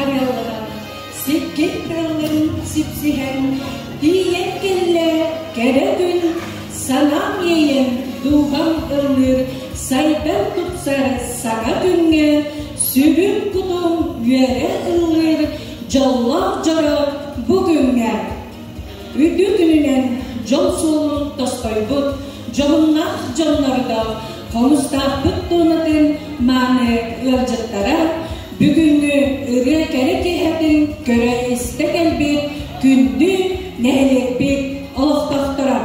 арыаллаһан, сиккир тыалларын сипсиһэн, тиийэн кэллэ кэрэ күн, санаам иэйэн, дууһам ыллыыр, сайдан тупсар саҥа күҥҥэ, сүрүн кутум үөрэ ыллыыр, дьоллоох дьоро бу күҥҥэ. Үтүө күнүнэн дьол суолун тосхойбут дьоһуннаах дьоннорго хомустаахпыт туонатын мааны ыалдьыттара бүгүҥҥү ырыа кэрэ киэһэтин көрө-истэ кэлбит күндү нэһилиэкпит олохтоохторо!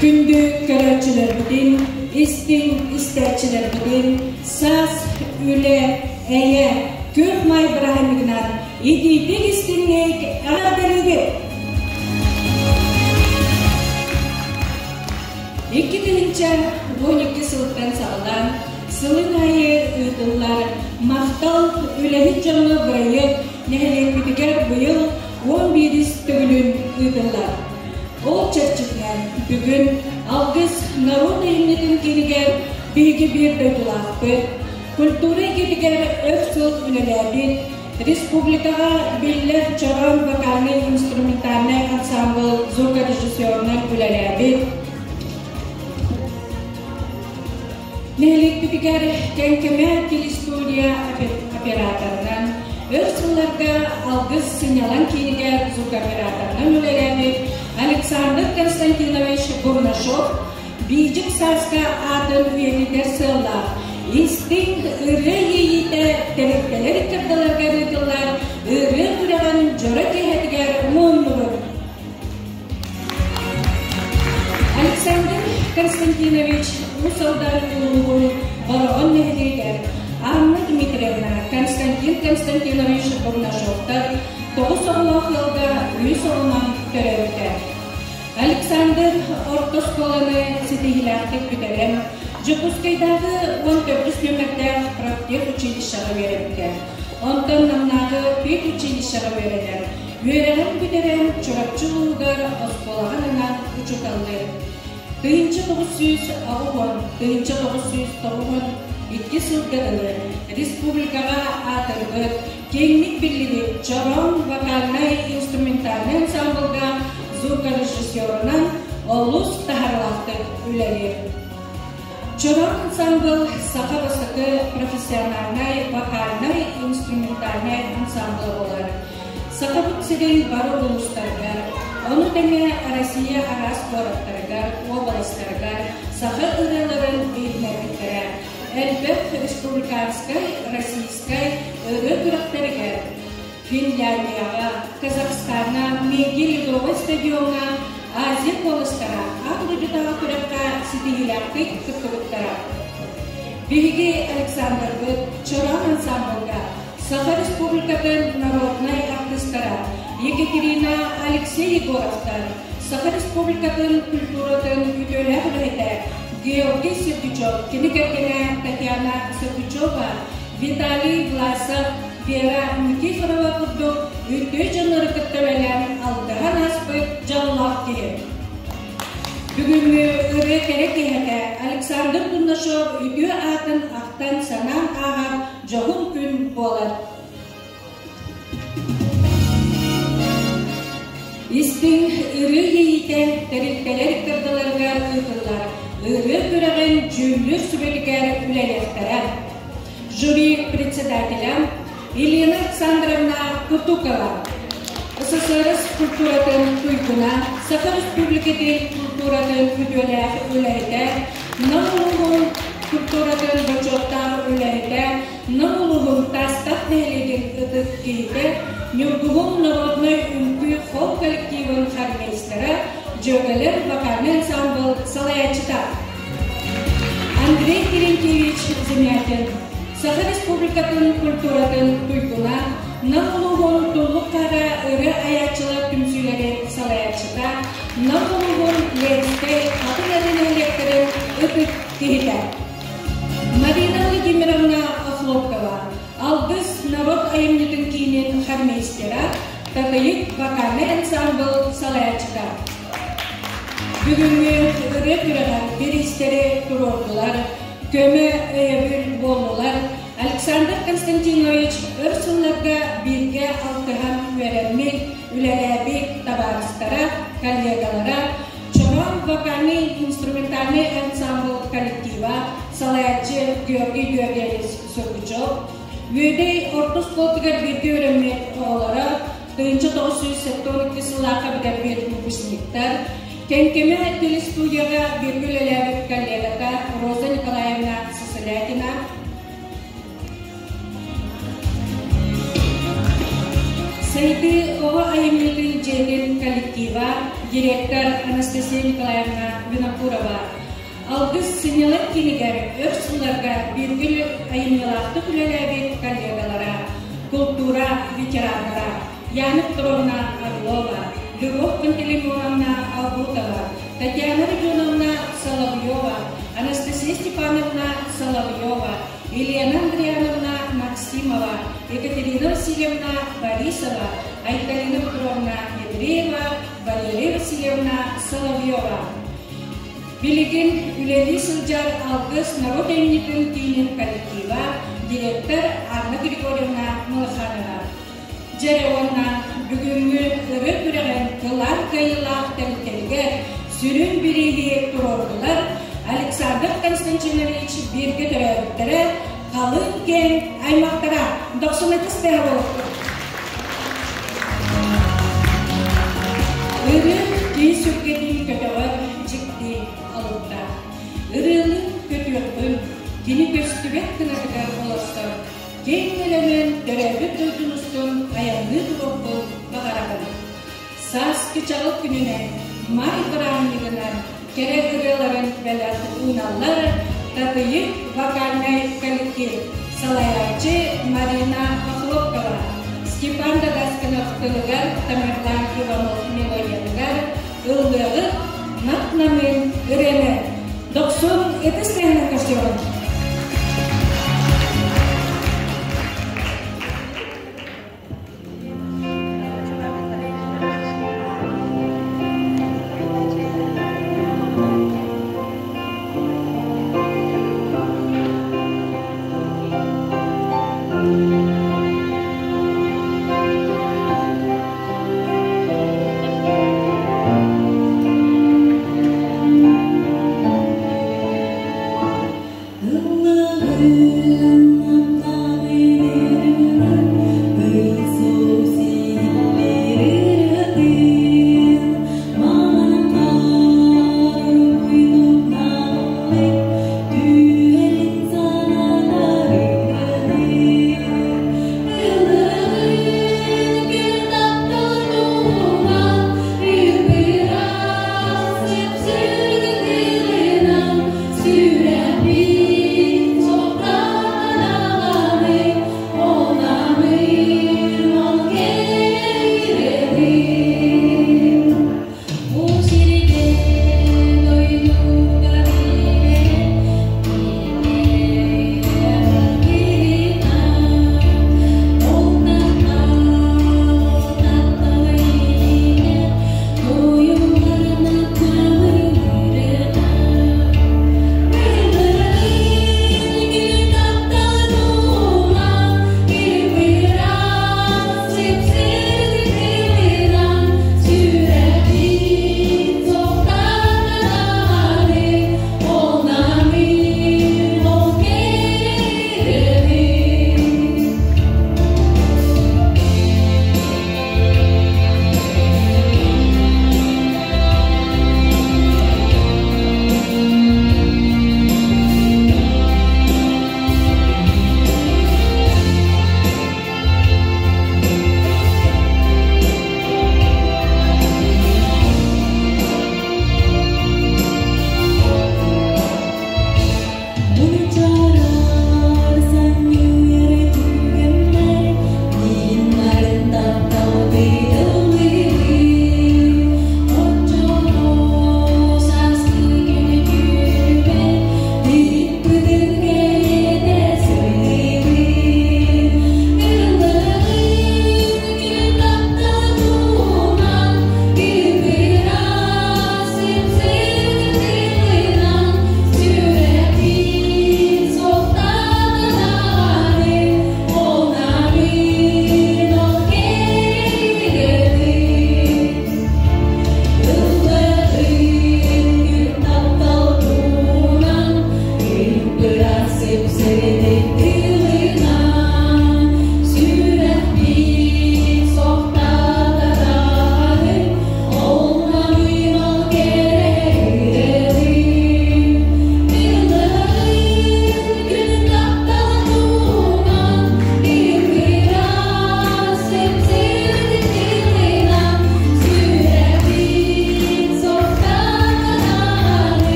Күндү көрөөччүлэрбитин, истиҥ истээччилэрбитин саас, үлэ, эйэ, күөх маай бырааһынньыгынан итиитик истиҥник эҕэрдэлиибит! 2012 сылтан саҕалаан сылын аайы ыытыллар Махтал үлэһит дьоҥҥо бырайыак нэһилиэкпитигэр быйыл 11-ис төгүлүн ыытыллар. Ол чэрчитинэн бүгүн Алгыс норуот айымньытын киинигэр биһиги биир дойдулаахпыт, культура эйгэтигэр өр сыл үлэлээбит, республикаҕа биллэр Чороон вокальнай-инструментальнай ансамбл звукорежиссерунан үлэлээбит, Нэһилиэкпитигэр Кэҥкэмэ телестудия операторынан, өр сылларга Алгыс сынньалаҥ киинигэр звукооператорынан үлэлээбит Александр Константинович Бурнашов Биидьик Сааска аатын үйэтитэр сыаллаах истиҥ ырыа иэйиитэ тэрилтэлэр ыккардаларыгар ыытыллар ырыа күрэҕин дьоро киэһэтигэр мууннубут. Александр Константинович Уус Алдан улууһун Бороҕон нэһилиэгэр Анна Дмитриевна, Константин Константинович Бурнашовтар тоҕус оҕолоох ыалга үс оҕонон төрөөбүтэ. Александр орто оскуоланы ситиһиилээхтик бүтэрэн, Дьокуускайдааҕы 14 нүөмэрдээх профтех училищеҕа үөрэммитэ. Онтон Намнааҕы педучилищеҕа үөрэнэр. Үөрэҕин бүтэрэн Чурапчы улууһугар оскуолаҕа ананан учууталлыыр. 1980, 1992 сылга дылы республикаҕа аатырбыт, киэҥник биллибит Чороон вокальнай-инструментальнай ансамблга звукорежиссерунан олус таһаарыылаахтык үлэлиир. Чороон ансамбл саха бастакы профессиональнай вокальнай-инструментальнай ансамбла буолар. Сахабыт сирин бары улуустарыгар, ону тэҥэ Россия араас куораттарыгар, уобаластарыгар саха ырыаларын иһитиннэрбиттэрэ. Элбэх республиканскай, российскай ырыа күрэхтэригэр Финляндияҕа, Казахстаҥҥа, Мегги Ледовай стадиоҥҥа Азия куоластара аан дойдутааҕы күрэххэ ситиһиилээхтик кыттыбыттара. Биһиги Александрбыт Чороон ансамблга Саха Республикатын народнай артыыстара Екатерина Алексей Егоровтар, Саха Республикатын культуратын үтүөлээх үлэһитэ Георгий Сергучев, кини кэргэнэ Татьяна Сергучева, Виталий Власов, Вера Никифорова курдук үтүө дьоннору кытта үлэлээн алтыһан ааспыт дьоллоох киһи. Бүгүҥҥү ырыа кэрэ киэһэтэ Александр Бурнашов үтүө аатын ахтан-санаан ааһар дьоһун күн буолар. Истиҥ ырыа иэйиитэ тэрилтэлэр ыккардыларыгар ыытыллар ырыа күрэҕин дьүүллүүр сүбэтигэр үлэлиэхтэрэ. Жюри председателя Елена Александровна Кутукова, СССР культуратын туйгуна, Саха Республикатын культуратын үтүөлээх үлэһитэ, Нам улууһун культуратын бочуоттаах үлэһитэ, Нам улууһун Таастаах нэһилиэгин ытык киһитэ, Ньургуһун народнай үҥкүү хор коллективын хормейстера, Дьүөгэлэр вокальнай ансамбл салайааччыта. Андрей Терентьевич Замятин, Саха Республикатын культуратын туйгуна, Нам улууһун Туллук хара ырыа айааччылар түмсүүлэрин салайааччыта, Нам улууһун Ленскэй атын эрэ нэһилиэктэрин ытык киһитэ. Марина Владимировна Охлопкова, Алгыс норуот айымньытын киинин хормейстера, Татыйык вокальнай ансамбл салайааччыта. Бүгүҥҥү ырыа күрэҕэр бириистэри туруордулар, көмө өйөбүл буолла. буоллулар Александр Константинович өр сылларга бииргэ алтыһан үөрэммит, үлэлээбит табаарыстара, коллегалара, Чороон вокальнай инструментальнай ансамбл коллектива, салайааччы Георгий Георгиевич Сургучев, Үөдэй орто оскуолатыгар бииргэ үөрэммит оҕолоро, 1972 сыллаахха бүтэрбит выпускниктар, Кэҥкэмэ телестудияҕа бииргэ үлэлээбит коллегата Роза Николаевна Сысолятина, Сайдыы оҕо айымньытын дьиэтин коллектива, директор Анастасия Николаевна Винокурова Алгыс сынньалаҥ киинигэр өр сылларга бииргэ айымньылаахтык үлэлээбит коллегалара, култуура ветераннара Яна Петровна Орлова, Любовь Пантелеймоновна Алгутова, Татьяна Родионовна Соловьева, Анастасия Степановна Соловьева, Елена Андриановна Максимова, Екатерина Васильевна Борисова, Айталина Петровна Ядреева, Валерия Васильевна Соловьева. Билигин үлэлии сылдьар Алгыс норуот айымньытын киинин коллектива, директор Анна Григорьевна Малаханова. Дьэ уонна бүгүҥҥү ырыа күрэҕин кылаан кыайыылаах тэрилтэригэр сүрүн бирииһи туруордулар Александр Константинович бииргэ төрөөбүттэрэ халыҥ киэҥ аймахтара дохсун ытыс тыаһа буолуохтун. Ырыа киһи сүргэтин көтөҕөр дьикти алыптаах. Ырыалыын көтүөххүн, кини көстүбэт кынатыгар олорсон, киэҥ нэлэмэн төрөөбүт дойдун устун айанныы туруоххун баҕараҕын. Сааскы чаҕыл күнүнэн, маай бырааһынньыгынан кэрэ ырыаларын бэлэх ууналлар Татыйык вокальнай коллектив, салайааччы Марина Охлопкова, Степан Дадаскинов тылыгар Тамерлан Иванов мелодиятыгар ыллыаҕыт Нап-намыын ырыаны дохсун ытыс тыаһынан көрсүөҕүҥ!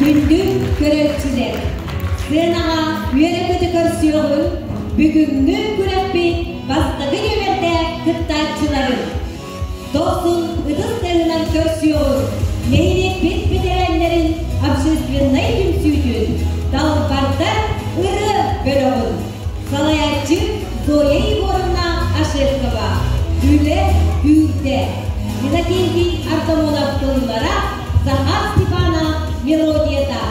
Күндү көрөөччүлэр, сценаҕа үөрэ-көтө көрсүөҕүҥ бүгүҥҥү күрэхпит бастакы нүөмэрдээх кыттааччыларын. Дохсун ытыс тыаһынан көрсүөҕүҥ нэһилиэкпит бэтэрээннэрин общественнай түмсүүтүн Далбардар ырыа бөлөҕүн салайааччы Зоя Егоровна Ашевкова, Үлэ күүрдэ, Иннокентий Артамонов тыллара, Захар Степанов мелодията.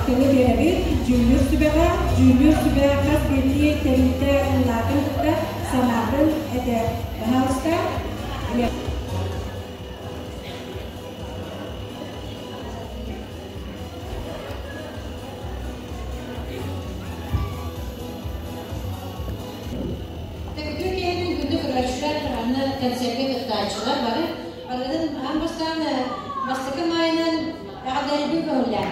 Тылы биэрэбит дьүүллүүр сүбэҕэ, дьүүллүүр сүбэ хас биирдии тэрилтэ ыллаатын кытта санаатын этэр. Пожалуйста. Үтүө киһитин күндү көрөөччүлэр, аны концертка кыттааччылар бары барытын аан бастаан бастакы маайынан эҕэрдэлэрбин көҥүллээн.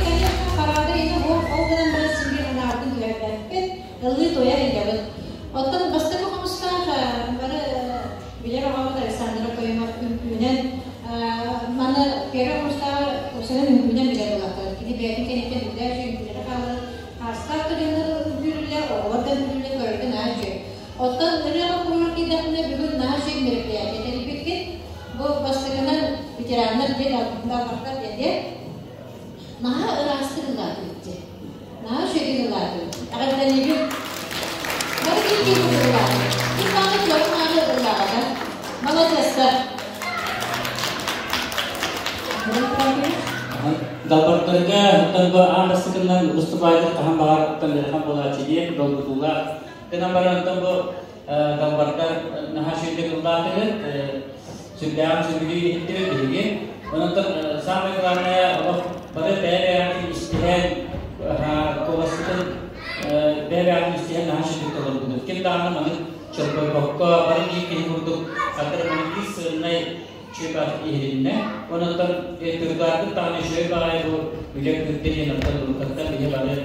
Конечно, парада иһэ ол ол гынан баран син биир анаабытын түһэрбэппит, ыллыы туойар илдьэбит. Оттон бастакы хомустаах бары билэр оҕобут Александра Тоемов үҥкүүнэн маны первый хомустааҕы уопсайынан үҥкүүнэн билэр буолаахтар. Кини бэйэтин кэнниттэн биллэр үҥкүүлэрэ хаалан хаастаах да дьоннор үҥкүүлүүллэр, оҕолор да үҥкүүлүүллэр көрөргө наһаа үчүгэй. Оттон ырыаҕа куурар киирдэхпинэ бүгүн наһаа үчүгэй мероприятие тэрийбиккит. Бу бастакынан ветераннар диэн далбардар диэн наһаа ыраастык ыллаатыбыт дии. Наһаа үчүгэй ыллаатыбыт. Эҕэрдэлиибин. Бары киһи ыллаатыбыт. Ким даҕаны туору-маары ыллаабата. Маладьыастар. Далбардарга оттон бу аан бастакынан выступайдыр хаһан баҕар оттон ыарахан буолааччы диэн долгутуулаах. Гынан баран оттон бу Далбардар наһаа үчүгэйдик ыллаатыгыт, сүрдээҕин сөбүлүү иһиттибит биһиги. Онон самое главное, олох бары бэйэ-бэйэҕитин истиһэн, куоласкытын бэйэ-бэйэҕитин истиһэн наһаа үчүгэйдик толордугут. Ким даҕаны маннык чорбойбокко, бары биир киһи курдук ардыр маннык биир сыаннай чүөпаатык иһилиннэ. Онон тыргаарбыт даҕаны үчүгэй баҕайы бу үлэ күүттэ диэн оттон уруккаттан биһи бары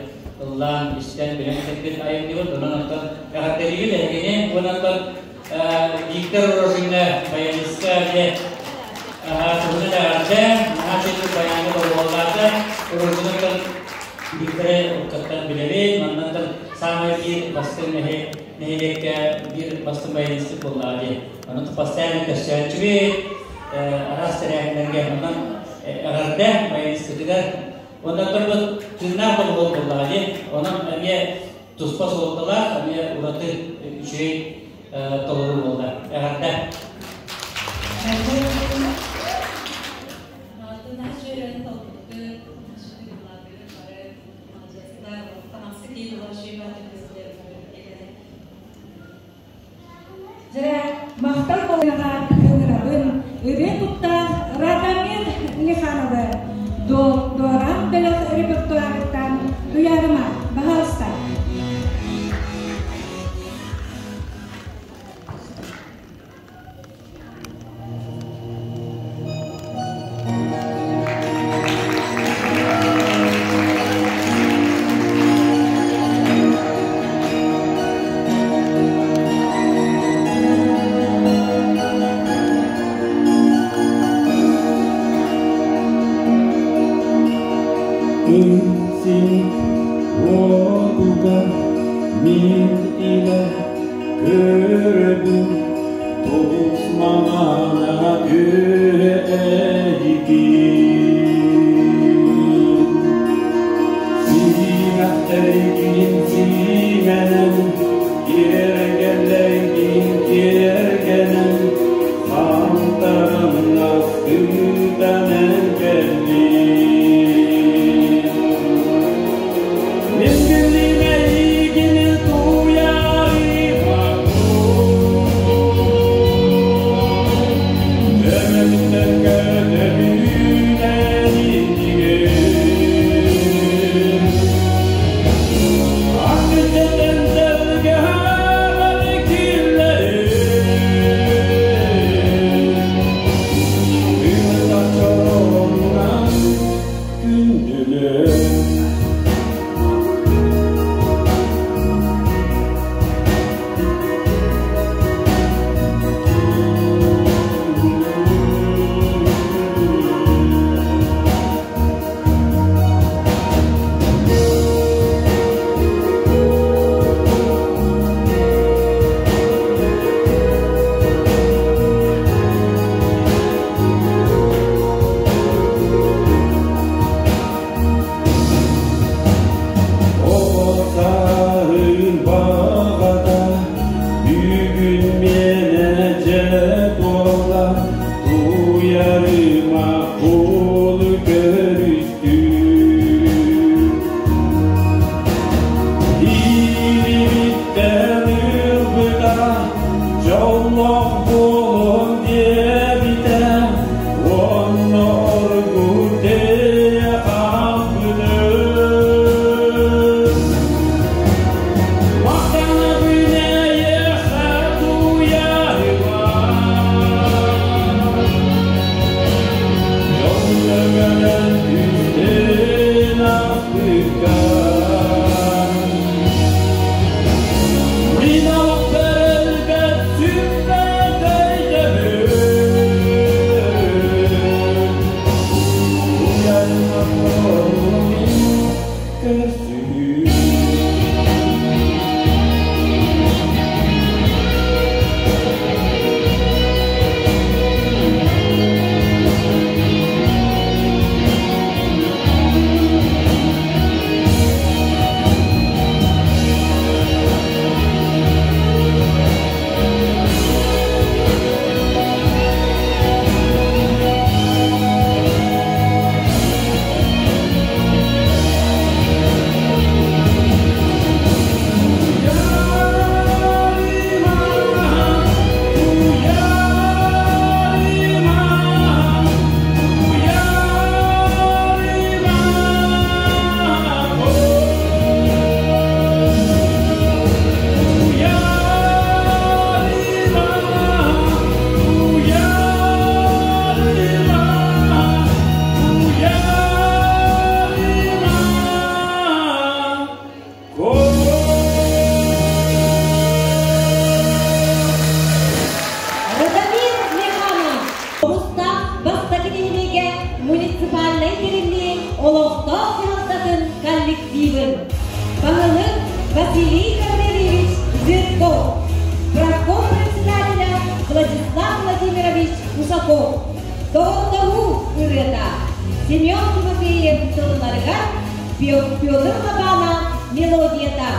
ыллаан, истэн, билэн кэлбит айымньыбыт. Онон оттон эҕэрдэлиибит эһигини. Онон Виктор Рожина баяниска дьэ туһунан эҕэрдэ, наһаа үчүгэй баяны доҕуһуоллаата. Рожинаттан Викторы уруккаттан билэбит. Маннаттан саамай биир бастыҥ нэһилиэккэ биир бастыҥ баянистык буоллаҕа дии. Онон постоянно көрсөөччүбүт, араас тэрээһиннэргэ онон эҕэрдэ баянистытыгар. Онон бу тыыннаах доҕуһуол буоллаҕа дии. Онон эмиэ туспа суолталаах, эмиэ ураты үчүгэй толору буолла. Эҕэрдэ! Дьэ, махтал буолуоҕа ыҥырабын, ырыа куттаах Радомир Лихановы Дуораан бөлөх репертуарыттан Туйаарыма, баһаалыста. Ысик уотугар мин илэ көрөбүн тус маҥана түһэ эйигин Сиимэхтэригин сиимэнэн, киэргэллэргин киэргэнэн, хантарымнас күүтэнэн кэллим. Мен кэллим эйигин туйаарыма Өмүттэн. Семен Тимофеев тылларыгар Петр Лобанов мелодията.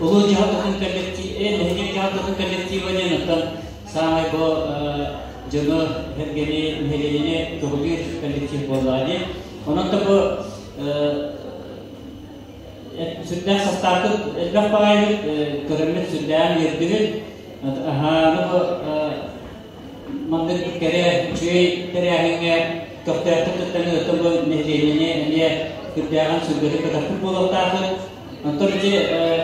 Улуу дьаһалтатын коллектив, нэһилиэк дьаһалтатын коллектива диэн оттон саамай бу дьону эргэни, нэһилиэнньэни көҕүлүүр коллектив буоллаҕа дии. Онон да бу сүрдээх састааппыт элбэх баҕайыбыт, көрөммүт сүрдээҕин үөрдүбүт. Аһааны бу маннык кэрэ үчүгэй тэрээһиҥҥэ көхтөөхтүк кыттан ыытан бу нэһилиэнньэни эмиэ сүрдээҕин сүргэтик кытаппыт буолуохтаахпыт. Онтон ити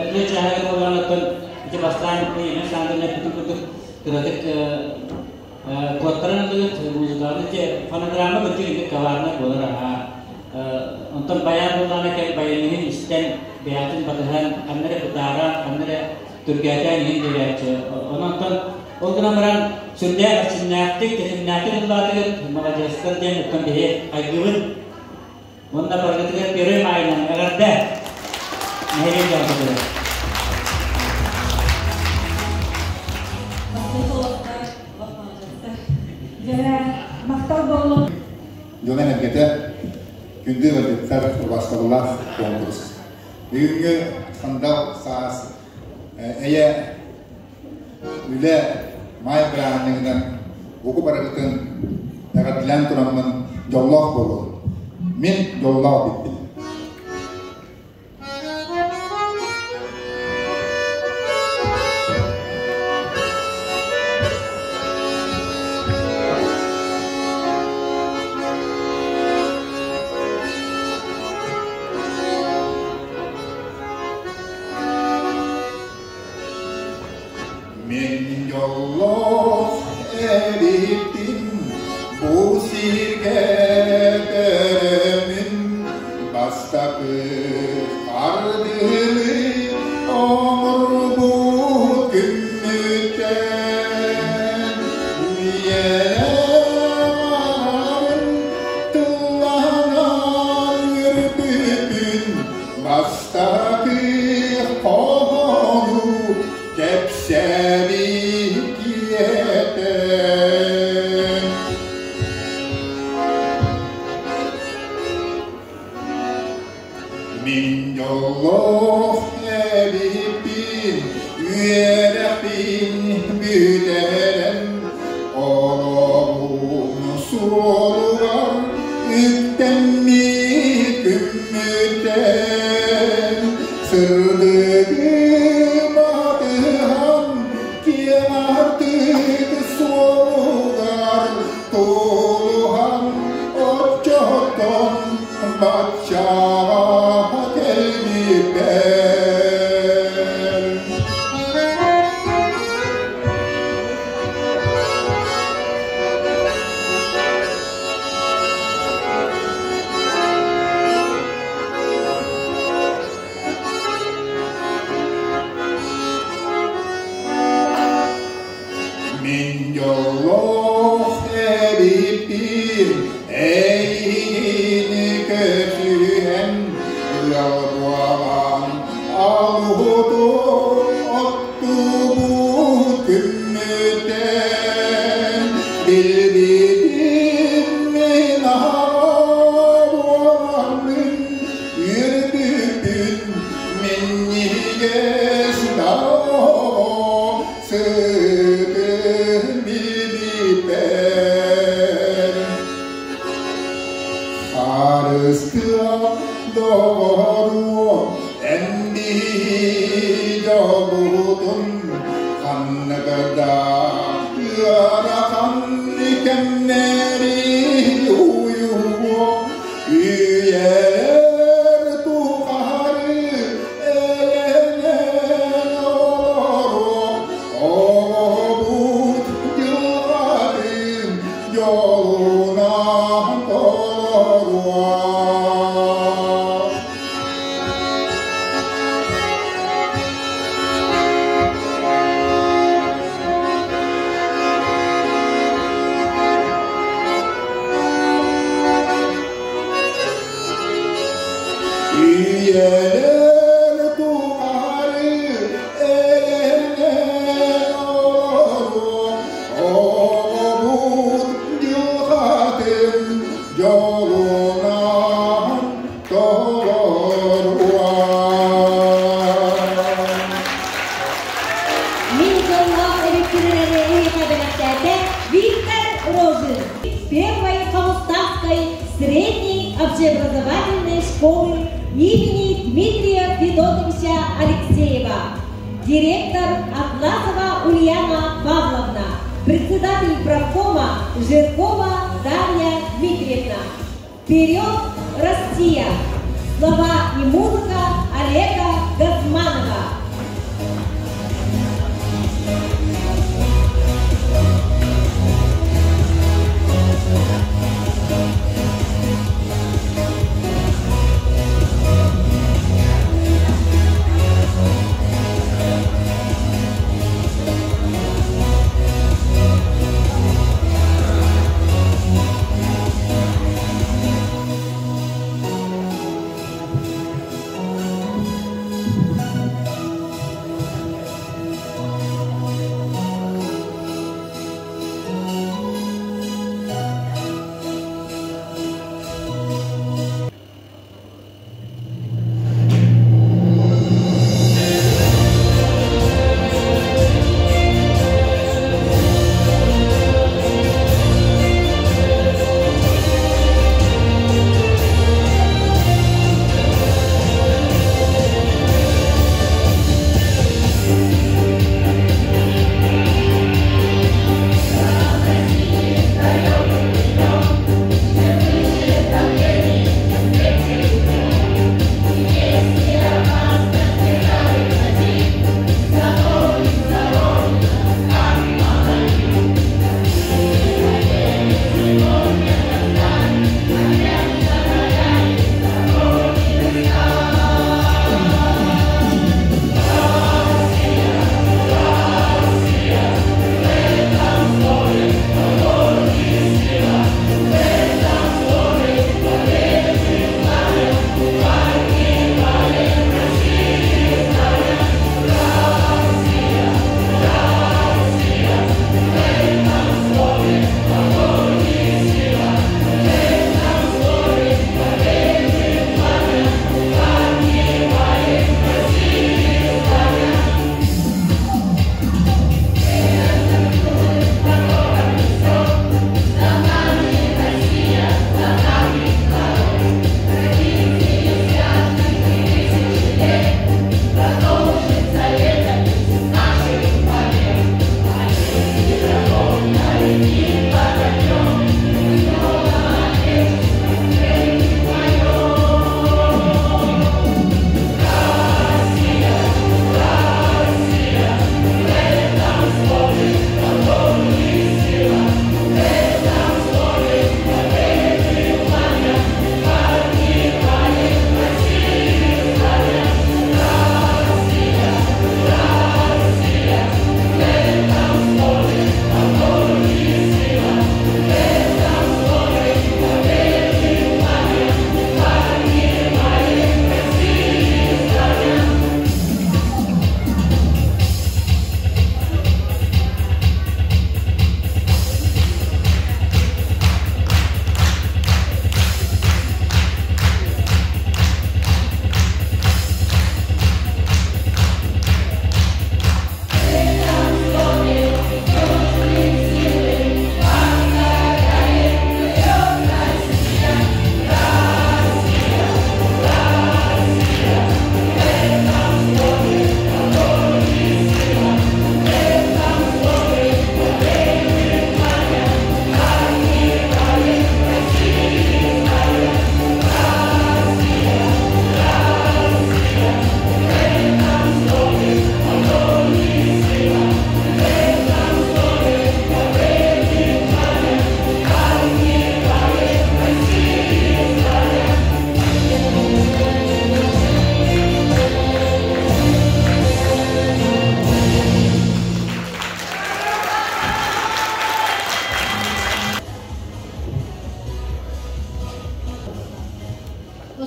ырыа чааһыгар буоллаҕына оттон ити бастаан Елена Александровна эппитин курдук кыратык куоттаран ыллыгыт музыканы ити фонограмма кырдьык инник коварнай буолар аһаа. Онтон баян буоллаҕына кэл баяниһын истэн бэйэтин батыһан ханна эрэ бытааран ханна эрэ түргээтээн иһин биэрээччи. Онон ол гынан баран сүрдээх эрчимнээхтик, тэтимнээхтик ыллаатыгыт, маладьыастар диэн оттон биһи хайгыыбыт. Уонна барыгытыгар Первый Майынан эҕэрдэ! Нэһилиэк дьаһалтатыгар. Махтал буоллун. Дьоно эргэтэ күндү ыалдьыттар убаастабыллаах конкурс. Бүгүҥҥү сандал саас эйэ үлэ маай бырааһынньыгынан буку барыгытын эҕэрдэлээн тураммын дьоллоох буолуҥ. Мин дьоллоох эбиппин. Бастакы хоһоону кэпсээбит киэтэ. Мин дьоллоох эбиппин, үөрэхпин бүтэрэн, олоҕум суолугар үктэммит күммүттэн сырдыгы батыһан киэҥ аартык суолугар тулуһан оччоттон баччаҕа кэлбиппэр. Мин дьоллоох эбиппин, эйигин көрсүһэн, ыал буолан алуһуту оттубут күммүтэн билбитим мин буоламмын үөрбүппүн минньигэс да сытын билбиппэр. Харыстыа доҕоруом, эн биһиги дьолбутун ханнык да ыарахан кэмнэри уйуо, үйэлэр тухары элэнэн олоруо, оҕобут дьылҕатын дьолунан толоруо. Үйэлэр тухары элэнэн олоруо, оҕобут дьылҕатын дьолунан толоруо. Мин дьоллоох эбиппин эһиэхэ бэлэхтээтэ Виктор Рожин, первой Хомустаахской средней общеобразовательной школы имени Дмитрия Федотовича Алексеева, директор Атласова Ульяна Павловна, председатель профкома Жиркова Дарья Дмитриевна. Вперед, Россия! Слова и музыка Олега Газманова.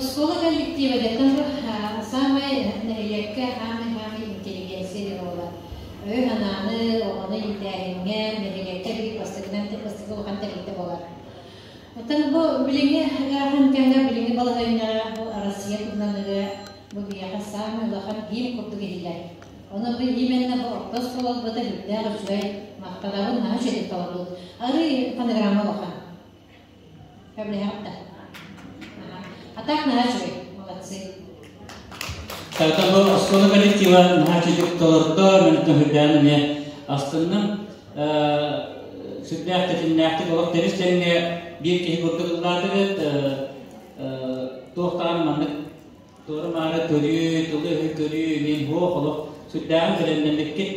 Оскуола коллектива дэтэн саамай нэһилиэккэ хаамай-хаамай интеллигенция диэн буолар. Өй-санааны, оҕону иитээһиҥҥэ нэһилиэккэ биир бастакынан бастакы улахан тэрилтэ буолар. Оттон бу билиҥҥи ыарахан кэмҥэ, билиҥҥи балаһыанньаҕа бу Россия туһунан ырыа бу биһиэхэ саамай улахан гимн курдук иһиллэр. Ону бу именно бу орто оскуолабыта үрдээх үчүгэй махтанабын наһаа үчүгэйдик толордубут. Арыы фонограмма улахан. Сөбүлэһэҕит да? А так наһаа үчүгэй, молодцы. Тогда бу оскуола коллектива наһаа үчүгэй толордо, мен төһүрдээн эмиэ астынным. Сүрдээх тэтимнээхтик олох тэрис тэҥҥэ биир киһи курдук ыллаатыгыт. Туох даҕаны маннык туора-маары көрүү, тылы-өһү көрүү мин суох олох сүрдээҕин бэлэмнэммиккит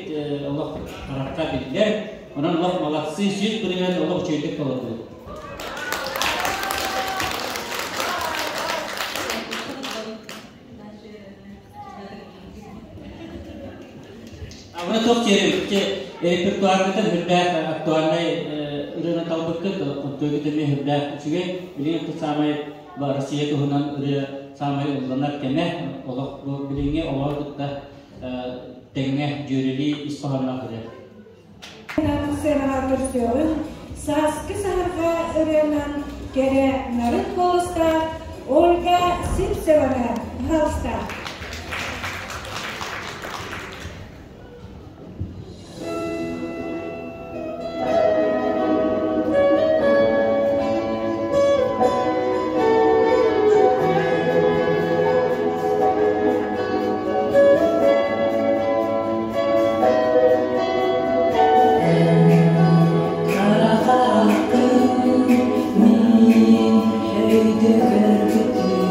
олох харахха биллэр. Онон олох молодцы, 100% олох үчүгэйдик толордугут. Абына туох диэри репертуаргытын үрдээх актуальнай ырыаны талбыккыт, онтуйгут эмиэ үрдээх үчүгэй. Билигин тут саамай Россия туһунан ырыа саамай ылланар кэмэ, олох бу билиҥҥи олоҕу кытта тэҥҥэ дьүөрэлии ис хоһоонноох ырыа. Сценаҕа көрсүөҕүҥ сааскы саһарҕа ырыанан кэрэ нарын куоластаах Ольга Сивцеваны пожалуйста. Мин өйдө көрбүтүм.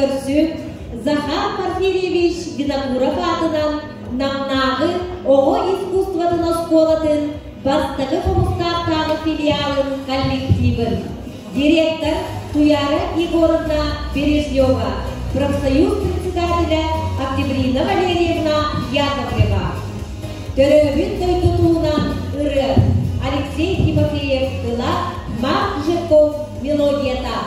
көрсүҥ Захар Порфирьевич Винокуров аатынан Намнааҕы оҕо искусствотын оскуолатын бастакы Хомустаахтааҕы филиалын коллективын, директор Туяра Егоровна Бережнева, профсоюз председателя Октябрина Валерьевна Яковлева. Төрөөбүт дойдутуунан ырыа Алексей Тимофеев тыла, Марк Жирков мелодията.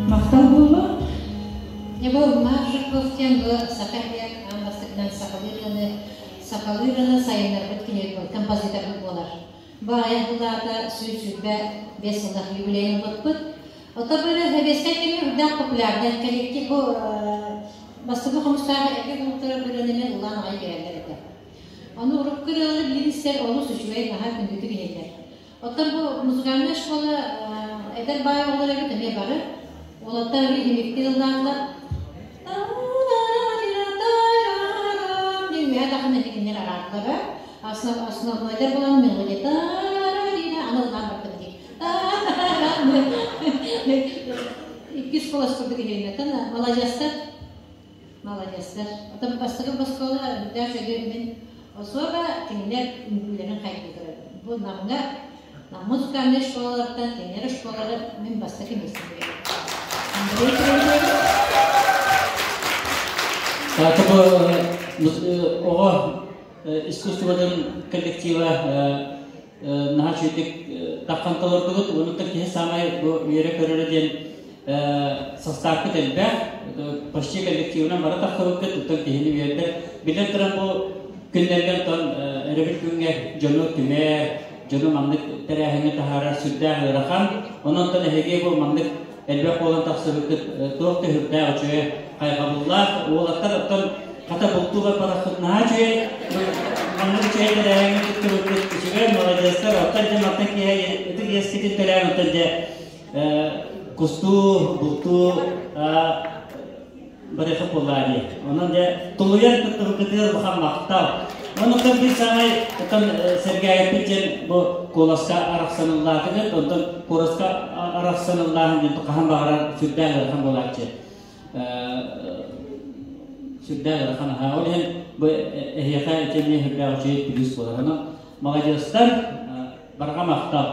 Махтал буолла. Дьэ бу Марк Жирков диэн бу саха иһигэр аан бастакынан сахалыы ырыаны, сахалыы ырыаны сайыннарбыт кини композиторбыт буолар. Бу аҕыйах сыллааҕыта 125 сыллаах юбилейын ылбыппыт. Оттон бу ырыа сэбиэскэй кэмҥэ үрдээх популярнай коллектив бу бастакы хомустаах эргэ кулууптара бу ырыаны эмиэ ыллаан аҕай биэрэллэр этэ. Ону урукку ырыалары билигин истэр олус үчүгэй, наһаа күндүтүк иһиллэр. Оттон бу музыкальнай школа эдэр баай оҕолор эбит эмиэ бары. Уолаттар эмиэ химиктии ыллаатылар. Диэн үөһэ тахсан эһигиннэр араардылар. Основнойдар буолан мелодия аны ыллаан бардым дии. Иккис кылаас курдук иһиннэтэн маладьыастар. Маладьыастар. Оттон бастакы оскуола үрдээх үчүгэй мин особо кинилэр үҥкүүлэрин хайгыы көрөбүн. Бу Намҥа Нам музыкальнай школалартан кинилэр школалара мин бастакы миэстэни Андрей Терентьевич. Оҕо искусствотын коллектива наһаа үчүгэйдик таххан толордугут. Онуттан киһи саамай бу үөрэ көрөрө диэн састааппыт элбэх, почти коллективынан бары тахсыбыккыт, оттон киһини үөрдэр. Биллэн туран бу күннэргэ оттон өрөбүл күҥҥэ дьону түмэр, дьону маннык тэрээһиҥҥэ таһаарар сүрдээх ыарахан. Онон оттон эһиги бу маннык элбэх буолан тахсыбыккыт туох да сүрдээх үчүгэй хайҕабыллаах. Уолаттар оттон хата бултуу барбатаххыт наһаа үчүгэй. Маннык үчүгэй тэрээһиҥҥэ кыттыбыккыт үчүгэй, маладьыастар, оттон дьэ мантан киэһэ ытык иэскитин төлөөн оттон дьэ кустуу, бултуу барыха буоллаа дии. Онон дьэ тулуйан кыттыбыккытыгар улахан махтал. Онон биир саамай оттон сэргээбиппит диэн бу куоласка арахсаныллаатыгыт, онтон куоласка арахсаныллааһын диэн хаһан баҕарар сүрдээх ыарахан буолааччы. Сүрдээх ыарахан аһаа. Ол иһин бу эһиэхэ итиэннэ сүрдээх үчүгэй плюс буолар. Онон маладьыастар, барҕа махтал.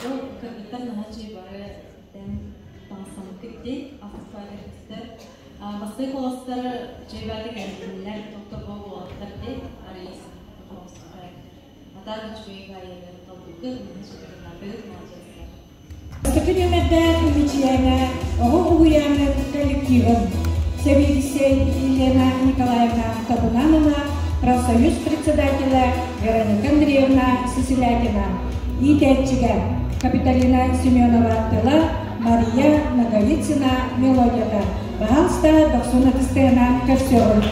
Ол кыргыттар наһаа үчүгэй бары тэн таҥастаныккыт дии, автофайлердиттэр. Бастакы куоластар үчүгэй бааты кэллиннэр, тохтобо буолаттар дии, арыйыс Атаак үчүгэй баайыгар талбыккыт, наһаа үчүгэй маладьыастар. Бастакы нүөмэрдээх Мичийээнэ оҕо уһуйаанын коллективын сэбиэдиссэй Елена Николаевна Табунанова, профсоюз председателэ Вероника Андреевна Сысилякина, иитээччигэ Капиталина Семенова тыла, Мария Ноговицына мелодията. Баһаалыста дохсун ытыстыынан көрсүөҕүҥ.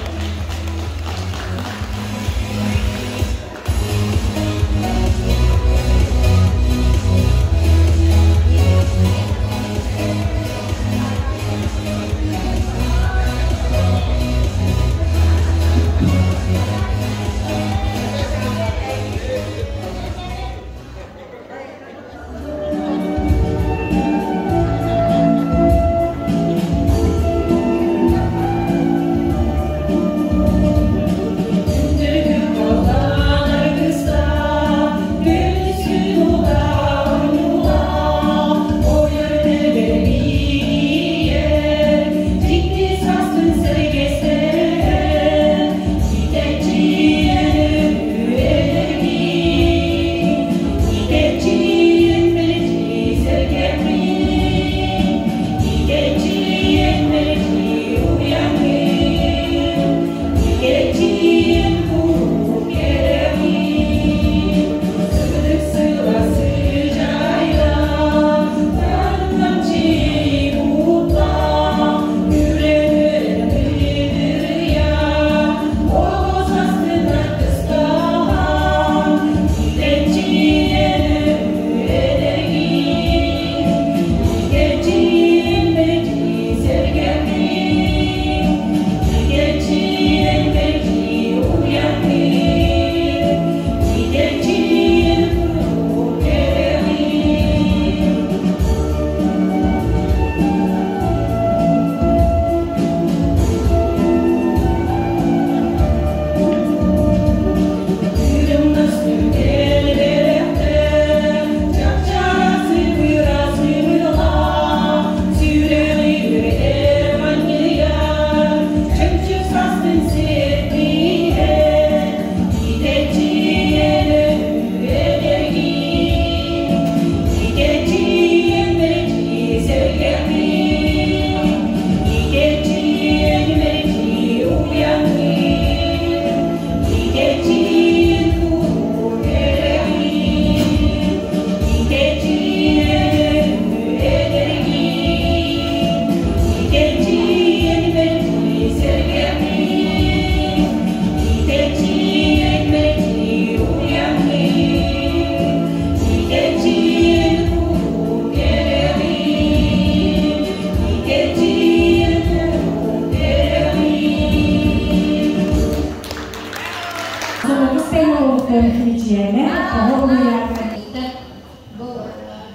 Бу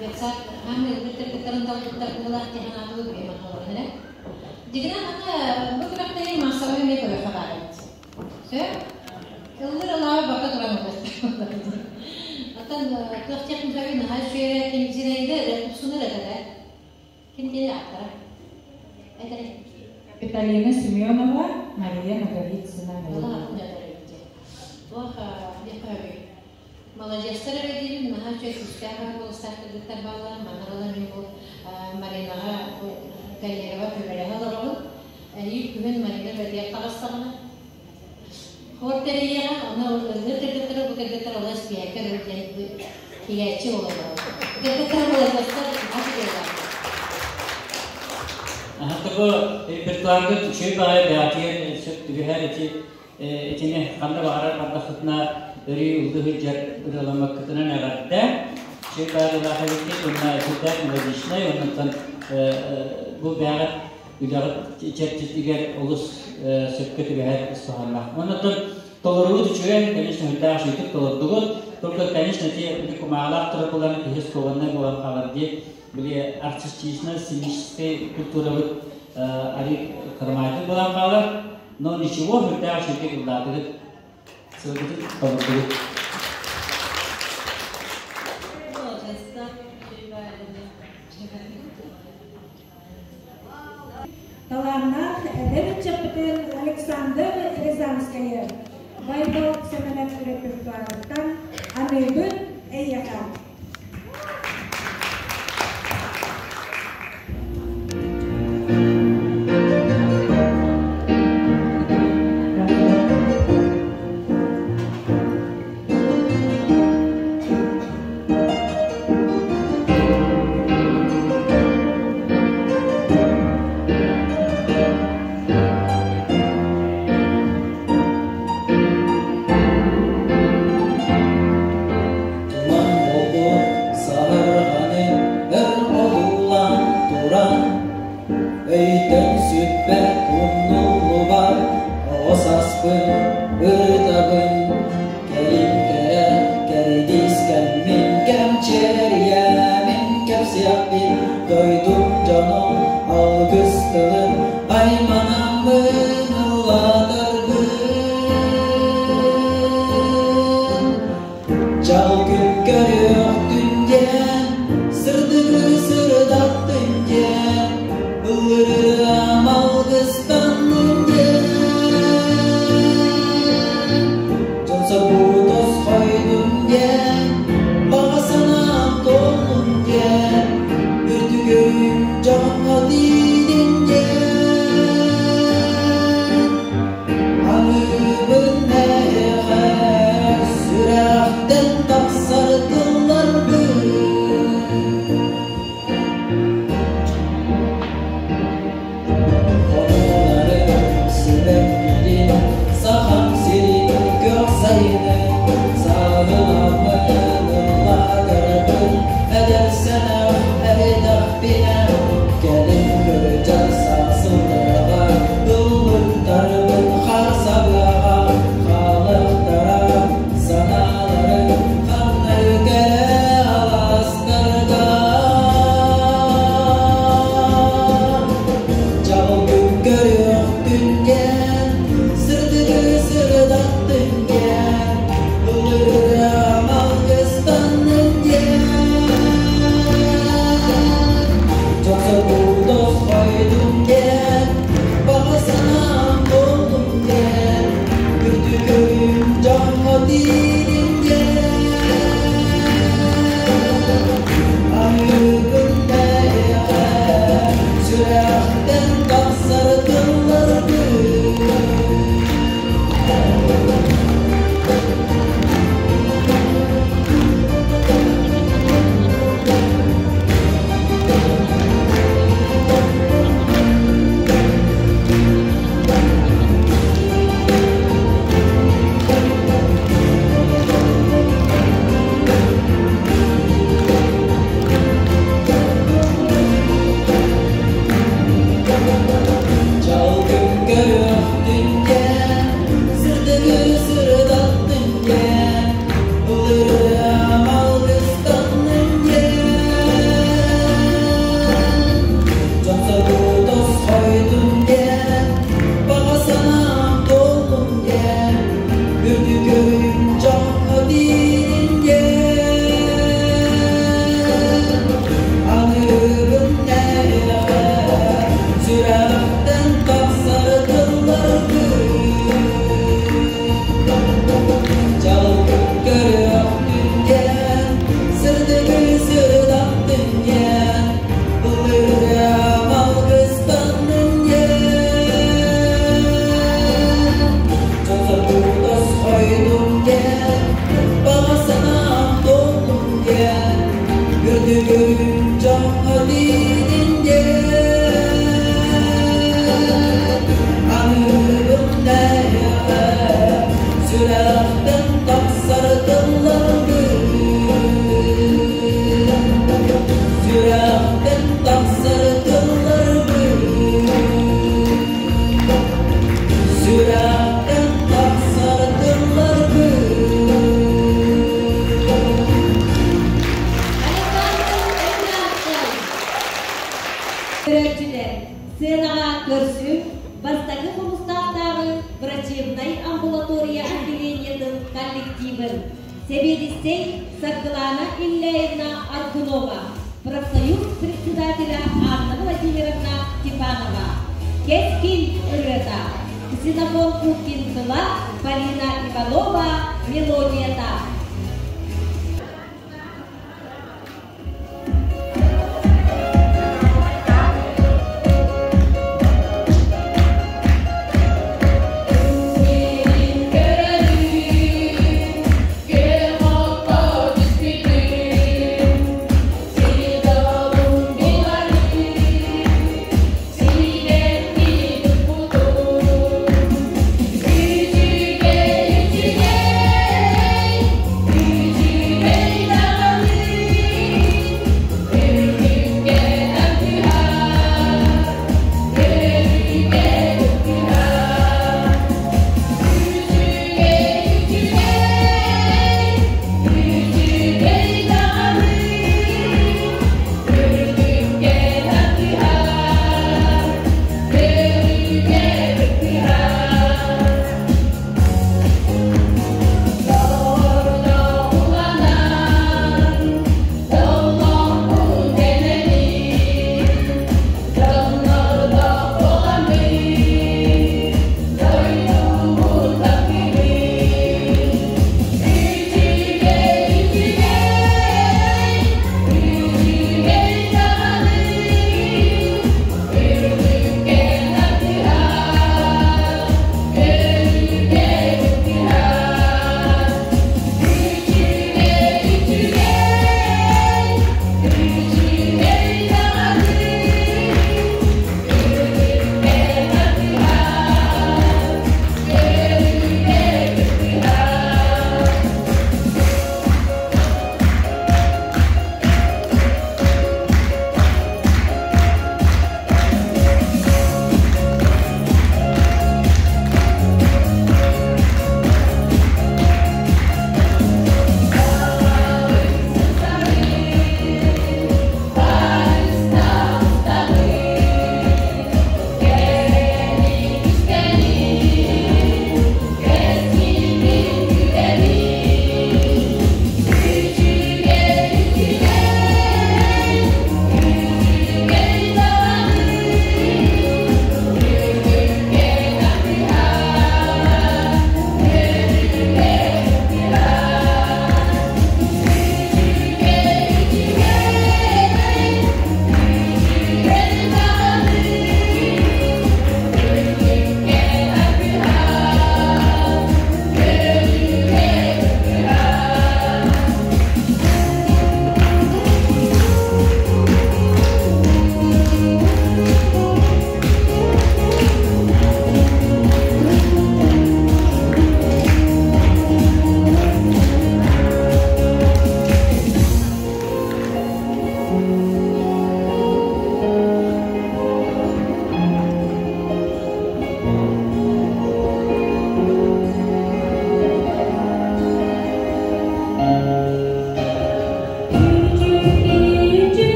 детсад хаамы ылбыттар талбыттар буолар диэн аатылы бэйэм олорон Дигинэн аны бу күрэхтэһии маассабай эмиэ көрүөххэ баар эбит. Сөп? Ыллыр ылаабы бакка туран ыллар. Оттон туох техникаҕа наһаа үчүгэй ким Зинаида тупсунар этэ Ким кини ааттара? Этэрэ. Капиталина Семенова, Мария Ноговицына. Туох диэххэ Маладьыастар эрэ диибин, наһаа үчүгэй күүстээх куоластаах кыргыттар бааллар. Манна буолан мин бу Маринаҕа Галерова көмөлөһө олоробун. Эһиил күһүн Марина бэлиэр таҕыстаҕына хор тэрийиэҕэ, ону ыллыыр кыргыттары бу кыргыттар олус биһэккэ дылы диэн тигээччи буолаллар. Кыргыттар маладьыастар, наһаа үчүгэй Аһатыбы репертуар Репертуарга үчүгэй баҕайы бэҕэтигэр сөп түбэһэр ити итини ханна баҕарар бардаххытына өрүү ыллыы сылдьар ырыаламмаккытынан эҕэрдэ. Үчүгэй баарылаах эбиккит уонна сүрдээх мелодичнай, оннуттан бу бэҕэт үлэҕит чэрчитигэр олус сөпкө түбэһэр ис хоһоонноох. Оннуттан толоруут үчүгэй, конечно, сүрдээх үчүгэйдик толордугут. Только, конечно, те кумаалаах туракулар киһи скованнай буолан хаалар дии. Били артистично сценическэй культурабыт арый кырамаайдык буолан хаалар. Но ничего, сүрдээх үчүгэйдик ыллаатыгыт, сылгытын толордугут. Талааннаах эдэр ыччаппытын Александр Рязанскайы Байбал Сэмэнэп репертуарыттан аныыбын эйиэхэ. Туман болбут саһарҕаны өр одуулаан туран, Өйтөн сүппэт умнуллубат оҕо сааспын ырытабын. Кэлин кэрэ кэрдиис кэммин кэмчиэрийэмин кэпсиэхпин дойдум дьонум алгыс тылын айманаммын ыллатарбын. Дьал күн көрүөхтүн диэн, сырдыгы сырдаттын диэн, ыллырыам алгыстаннын диэн. Дьон соргу тосхойдун диэн, баҕа санаам туоллун диэн, үрдүгүм дьоҥҥо тиийдин диэн. Аныыбын эйиэхэ сүрэхтэн тахсар тылларбын. Хонууларын сибэккитин, Сахам сирин күөх сайынын, сааһыламмын ыллаатарбын, эдэр сэнэх эридэхпинэ, кэлин кырдьар саасылларга, ыллыктарбын харсабыаҕа, хаалыктара санааларым ханна кэрэ алаастарга. Дьаҕыл күн көрүөхтүн диэн, сырдыгы сырдаттын диэн, ыллырыам алгыстаннын диэн. Дьон тосхойдун диэн, баҕа санаам туоллун диэн, үрдүкүм дьоҥҥо тиийдин диэн. Аныгын эйиэхэ сүрэхтэн тахсар тылларбын. коллективын, сэбиэдиссэй Саргылана Ильяевна Аргунова, профсоюз председателя Анна Владимировна Степанова, Кэскил ырыата, Ксенофонт Кукин тыла, Полина Иванова мелодията.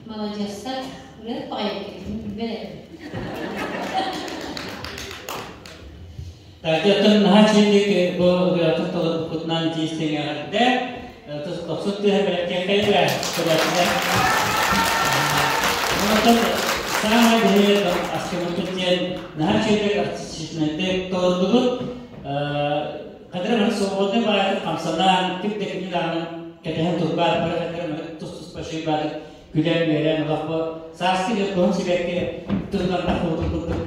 Маладьыастар, үлэһит баҕайы эбиккит, билбэт этим. Таатыттан наһаа чиҥник бу ырыатын толорбуккутунан итиистиҥ эҕэрдэ. Тохсут тыаһа бэлэхтиэххэ көрөөччүлэр. Онтон саамай биһиги астыммыппыт диэн наһаа үчүгэйдик артистичнайдык толордубут. Хадара маны свободный баайын хамсанан, ким да кини даҕаны кэтэһэн турбаат, бары хадара маны тус-туспа үчүгэй баайын күлэн-үөрэн олох бу сааскы дьон сибэкки тылынан таххыбытын курдук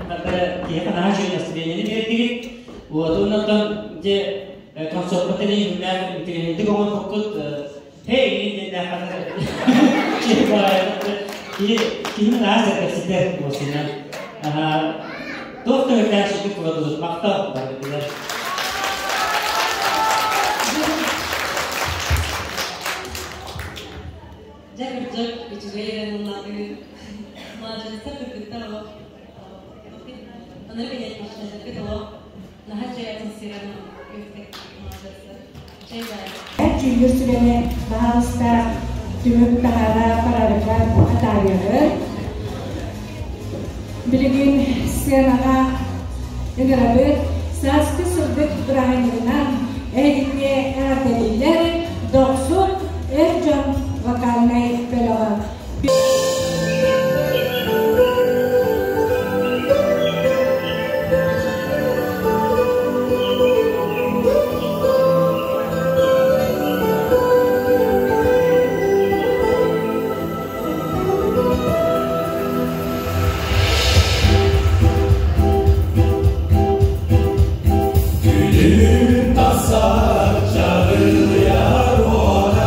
хадара киһиэхэ наһаа үчүгэй настроениены биэрдигит. Вот оннуттан дьэ концертпытын иһиллээх интеллигентик оҥорбуккут хей диэннээх хадара киһи наһаа сэргэхситэр буолсунан туох да өртээх сүтүк тула махтал барытыгар. Дьэ кырдьык, үчүгэй ырыаныллаатыгыт. Маладьыастар кыргыттар олох Онно билиэттээхтэргит олох наһаа үчүгэй атмосфераны үөхтек маладьыастар. Чэй баар. Дьүүллүүр сүбэни баһаалыста түмүк таһаара барарыгар атаарыаҕын. Билигин сценаҕа ыҥырабыт сааскы сырдык бырааһынньыгынан эһигини эҕэрдэлииллэр Дохсун эр дьон вокальнай бөлөҕө. Günün tasar çağırıyor.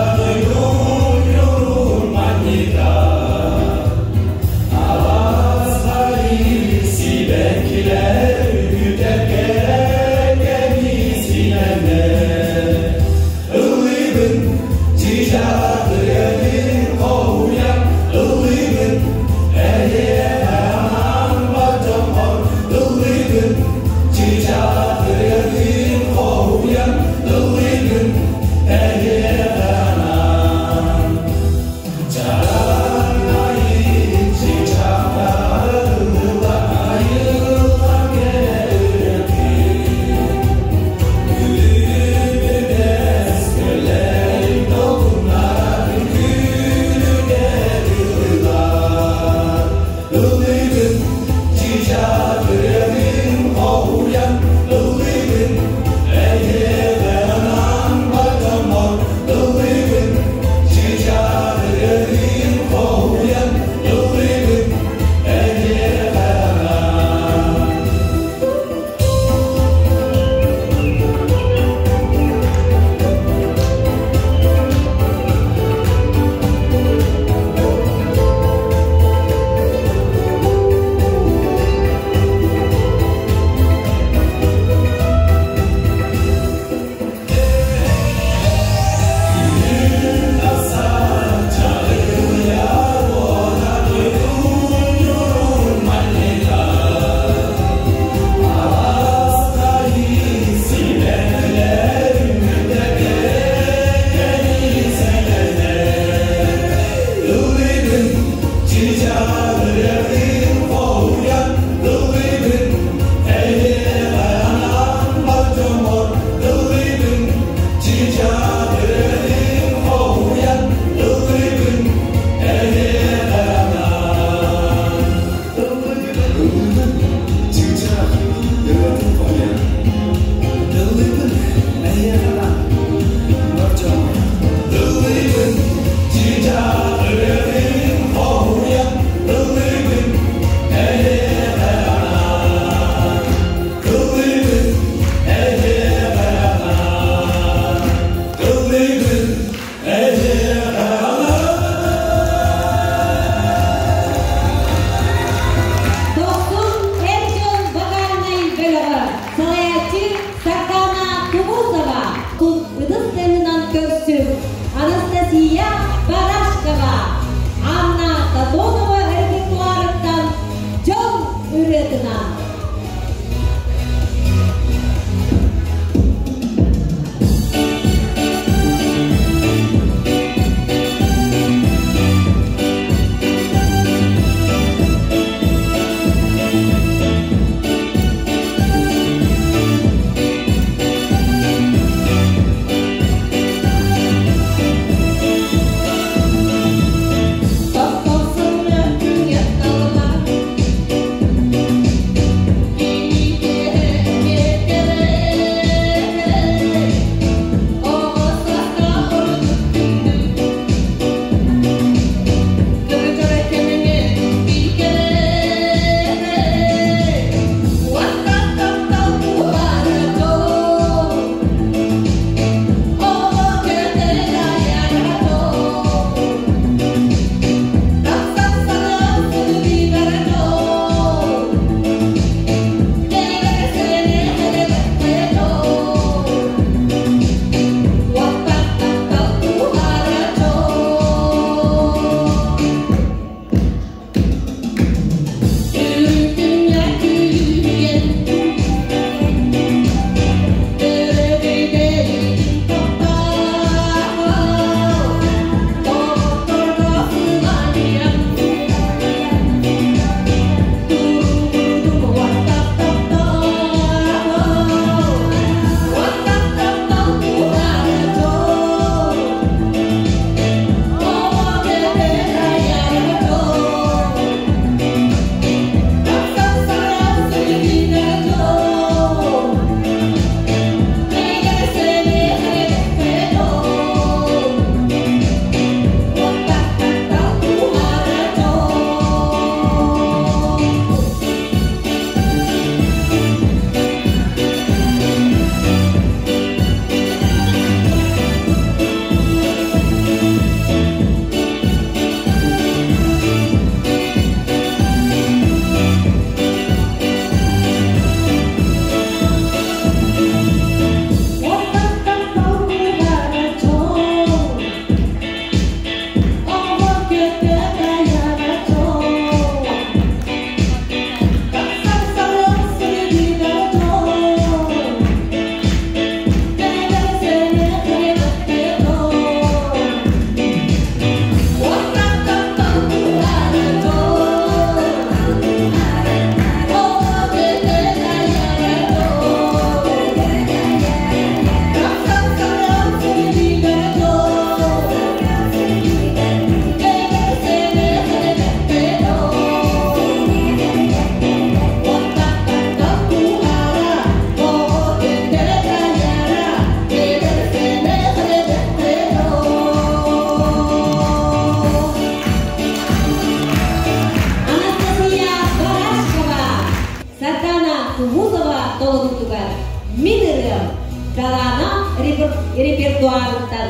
репертуарыттан.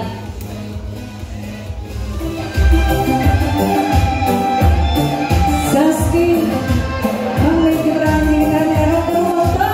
Саски маҥнайгы бырааһынньыгынан эҕэрдэ буолуохтун!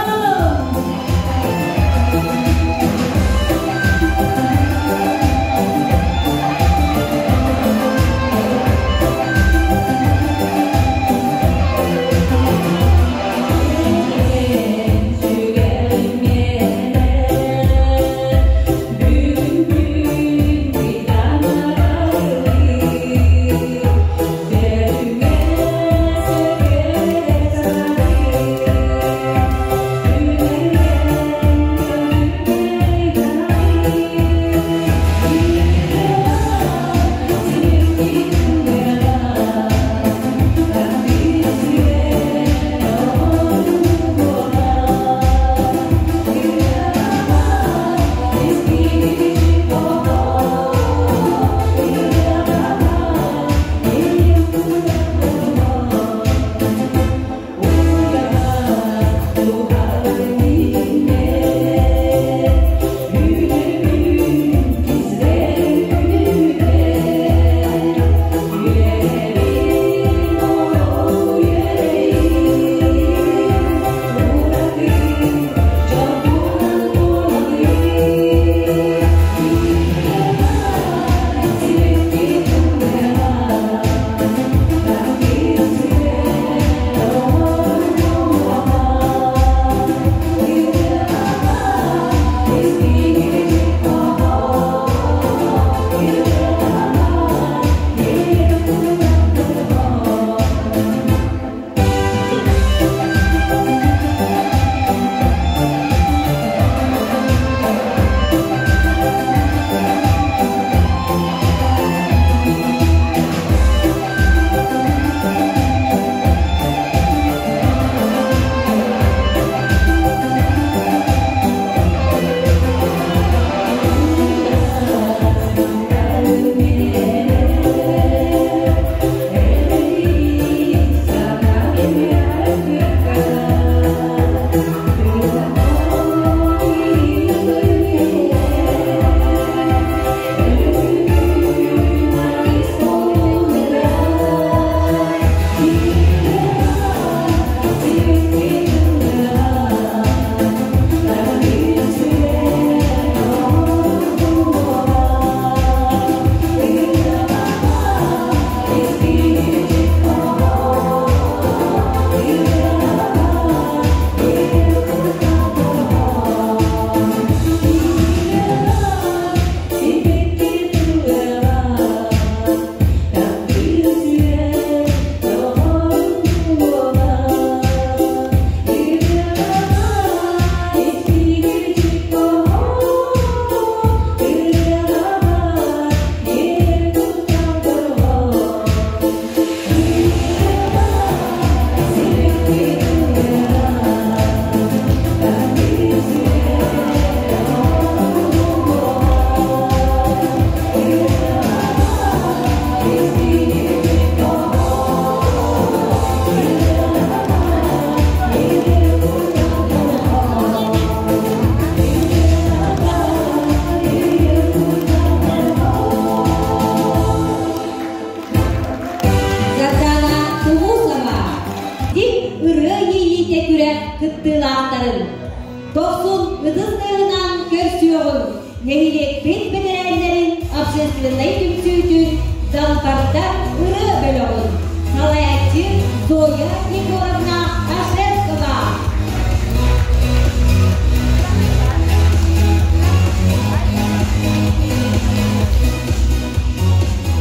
Сардана Тумусова, Дик ырыа иэйиитэ күрэх кыттыылаахтарын Дохсун ытыс тыаһынан көрсүөҕүҥ нэһилиэкпит бэтэрээннэрин общественнай түмсүүтүн Далбардар ырыа бөлөҕүн салайааччы Зоя Егоровна Ашевскова.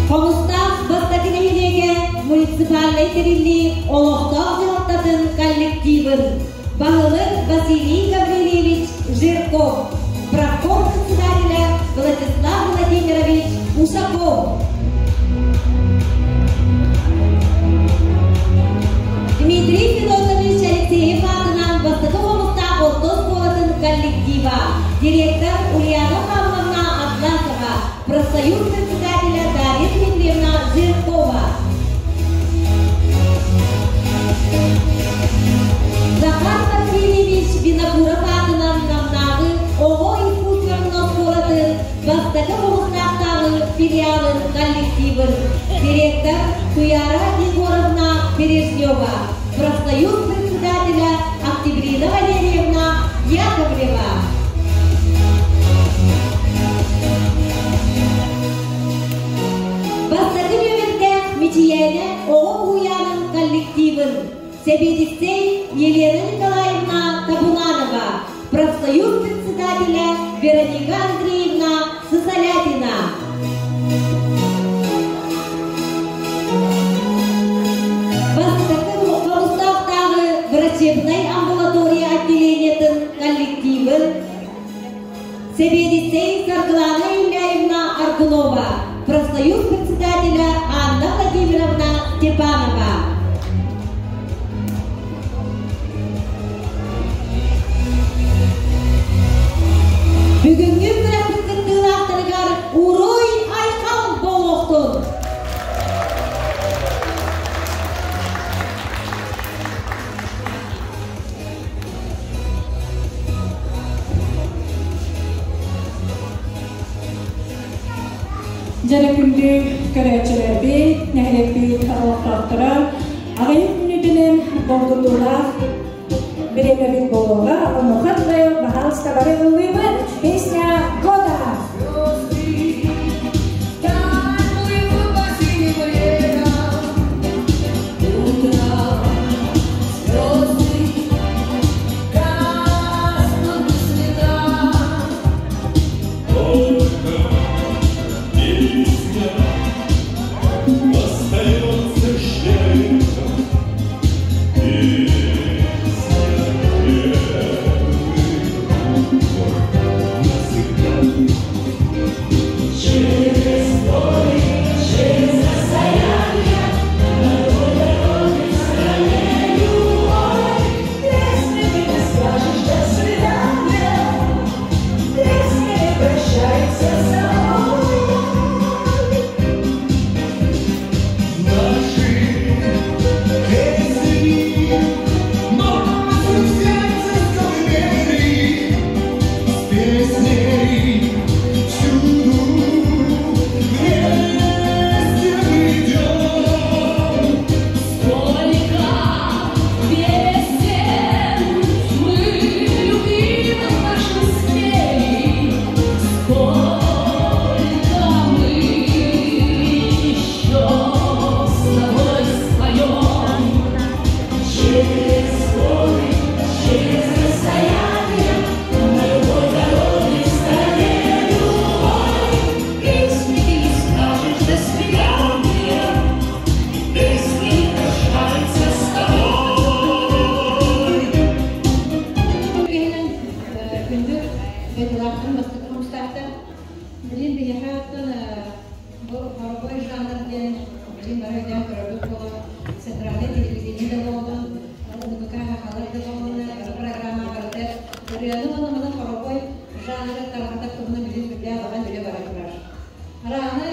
Хомустаах бастакы нэһилиэгэ муниципальнай тэриллии олохтоох дьаһалтатын коллективын баһылык Василий Гаврильевич Жирков, профком председателя Владислав Владимирович Ушаков. Дмитрий Федотович Алексеев аатынан бастакы Хомустаах орто оскуолатын коллектива, директор Ульяна Павловна Атласова, профсоюз председателя Дарья Дмитриевна Жиркова. Захар Васильевич Винокуров аатынан Намнааҕы оҕо искусствотын оскуолатын Бастакы Хомустаахтааҕы филиалын коллективын директор Туяра Егоровна Бережнева, профсоюз председателя Октябрина Валерьевна Яковлева. Бастакы нүөмэрдээх Мичийээнэ оҕо уһуйаанын коллективын сэбиэдиссэй Елена Николаевна Табунанова, профсоюз председателя Вероника Андреевна Сысолятина. Бастакы Хомустаахтааҕы врачебнай амбулатория отделениетын коллективын сэбиэдиссэй Саргылана Ильяевна Аргунова, профсоюз председателя Анна Владимировна Степанова. Бүгүҥҥү күрэхпит кыттыылаахтарыгар уруй айхал буолуохтун! Дьэрэ күндү көрөөччүлэрбит, нэһилиэкпит олохтоохторо, аҕыйах мүнүүтүнэн долгутуулаах бириэмэбит буолуоҕа. Онуоха дылы баһаалыста бары ыллыыбыт. Песня года! Күнү бастакы хомустаахтар. Билин биһиэхэ оттон бу хоровой жанр диэн билин бары өйдөөн көрөрбүт буолан центральный телевидение да буоллун, НВК хахалар да буоллун, бары программа барыта ырыаны уонна манан хоровой жанры тарҕатар туһунан билин сүрдээх улахан үлэ бара турар. Арааны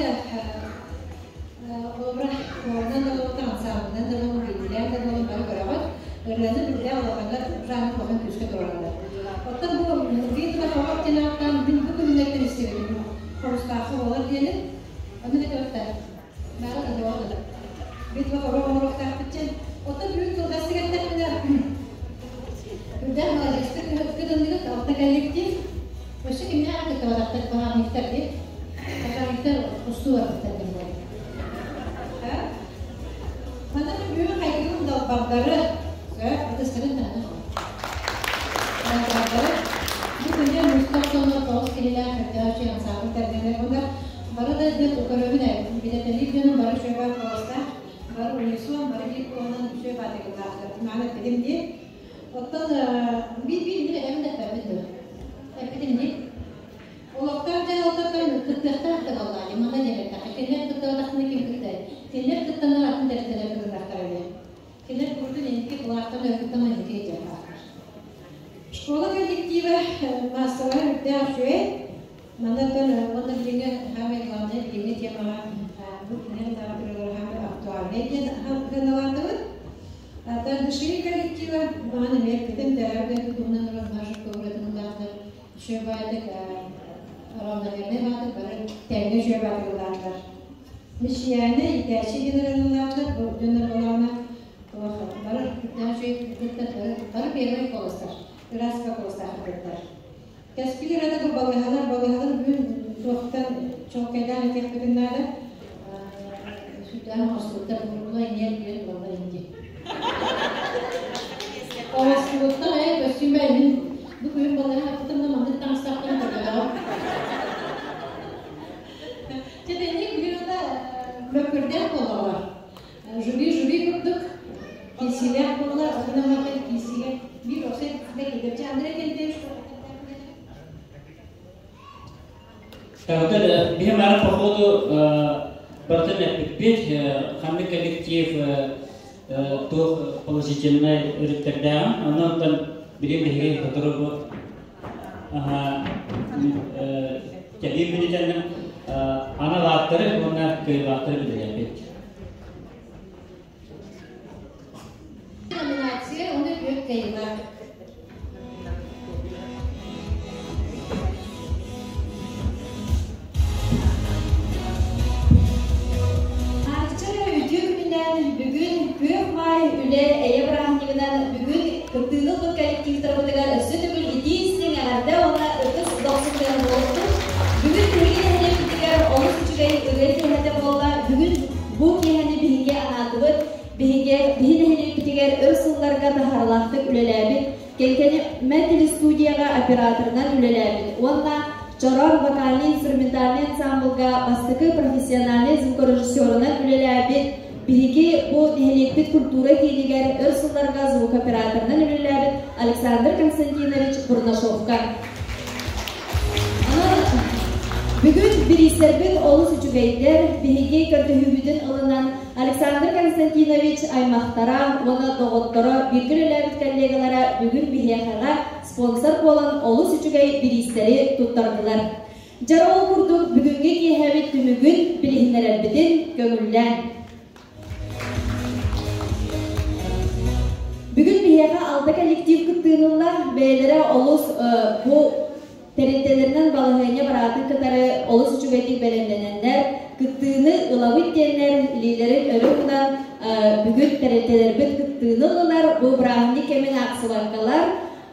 Холобура, хуорунан да буолбатар, ансаамбылынан да буоллун, биирдиилээн да буоллун бары көрөҕүт. Ырыаны биллээх улахаҥҥа жанр улахан күүскэ туруораллар. Оттон бу Витва Хоҕор диэн ааттаан мин бу күннэртэн истибитим. Хомустаахха буолар диэни. Ону да баара да суоҕа да. Битва хорук оҥоруохтаахпыт диэн. Оттон бүгүн кылгастык эттэхпинэ, үрдээх маладьыастык кытынныгыт алта коллектив. Өссө кимнээх кыттыбатахтар баһаарниктар диэн. Баһаарниктар устуу барбыттар диэн буолла. Манна бүгүн хайгыым далбардары, сөп, ытыстарын таһынан далбардары. Бу күнү мустар дьоннор тоҕус киһилээх көрдөөх ансаамбыл тэринэллэр. Онно бары да диэн көрөбүн ээ, билэтэлиир дьонум бары үчүгэй куоластаах, бары унисон, бары биир куоланан үчүгэй баатыгылаахтар. Мааны эппитим дии. Оттон биир-биир мин этэбин да эппэппин дуо? Эппитим дии. Олохтоох дьаһалтаттан кыттыахтаах да буоллаа манна диэн эттэххэ, кинилэр кыттыбатахтарына ким кыттыай? Кинилэр кыттаннар атын тэрилтэлэр кытыннахтара диэн. Кинилэр курдук инники кылаастан өлбүттэн инники иһдьиэхтаахтар. Школа коллектива маассабай үрдээх үчүгэй. Манна уонна билиҥҥи хаамай главное билиҥҥи темаҕа бу кинилэр даҕатырылар хаамай актуальнай диэн сыаналаатыбыт. Тардыши коллектива маҕан эмиэ эппитим төрөөбүт туһунан ылан наша көҕүрэтин ыллаахтар үчүгэй баайдык равномерный баатык бары. үчүгэй баатырылаатылар. Мичийээнэ иитээччи диэн ырыаналаатылар, бу дьоннор буоллаҕына туох бары үрдээх үчүгэй кыргыттар бары первый куоластар, ыраас куоластаах кыргыттар. Кэскил ырыата бу балыыһалар, балыыһалар бүгүн туохтан чуолкайдаан этиэхпитин наада. Сүрдээх оҥостубуттар, бурула иҥиэр диэн буолла инди. Оҥостубуттар ээ, көстүүмэ мин бу күһүн балыыһа хаппытым да маннык таҥастаахтан көрбөтөҕүм. Чэ, тэнник билигин ата мөккүрдээх буоллаҕа. Жюри жюри курдук киирсиилээх буолла, отунан мантан киирсиигэ биир охсой кэлбэччи Андрей Кентевич. Оттон биһи мара походу барытын эппиппит, ханнык коллектив туох положительнай өрүттэрдээҕин, онон оттон билигин биһиги сотору бу кэлии мүнүүтэннэн анал ааттары уонна кыайыылаахтары билиэхпит. Номинация уонна түөрт кыайыылаах. Арчы үтүө күнүнэн бүгүн Күөх Маай үлэ эйэ бырааһынньыгынан бүгүн кыттыыны ылбыт коллективтарбытыгар өссө төгүл итии-истиҥ эҕэрдэ уонна ытыс дохсун тыаһа буолуохтун. Бүгүн биһиги нэһилиэкпитигэр олус үчүгэй ырыа киэһэтэ буолла. Бүгүн бу киэһэни биһиги анаатыбыт. Биһиги биһи нэһилиэкпитигэр өр сылларга таһаарылаахтык үлэлээбит, Кэлкэни телестудияҕа операторынан үлэлээбит уонна Чороон вокальнай-инструментальнай ансамблга бастакы профессиональнай звукорежиссерунан үлэлээбит, биһиги бу нэһилиэкпит культура киинигэр өр сылларга звукооператорынан үлэлээбит Александр Константинович Бурнашовка. Онон бүгүн бириистэрбит олус үчүгэйдэр, биһиги көрдөһүүбүтүн ылынан Александр Константинович аймахтара уонна доҕотторо, бииргэ үлэлээбит коллегалара бүгүн биһиэхэҕэ спонсор буолан олус үчүгэй бириистэри туттардылар. Дьэ ол курдук бүгүҥҥү киэһэбит түмүгүн билиһиннэрэрбитин көҥүллээн. Бүгүн биһиэхэ алта коллектив кыттыыны ылла. Бэйэлэрэ олус бу тэрилтэлэринэн балаһыанньа бараатын кытары олус үчүгэйдик бэлэмнэнэннэр, кыттыыны ылабыт диэннэр илиилэрин өрө уунан бүгүн тэрилтэлэрбит кыттыыны ыллылар. Бу бырааһынньык кэмин аахсыбаккалар.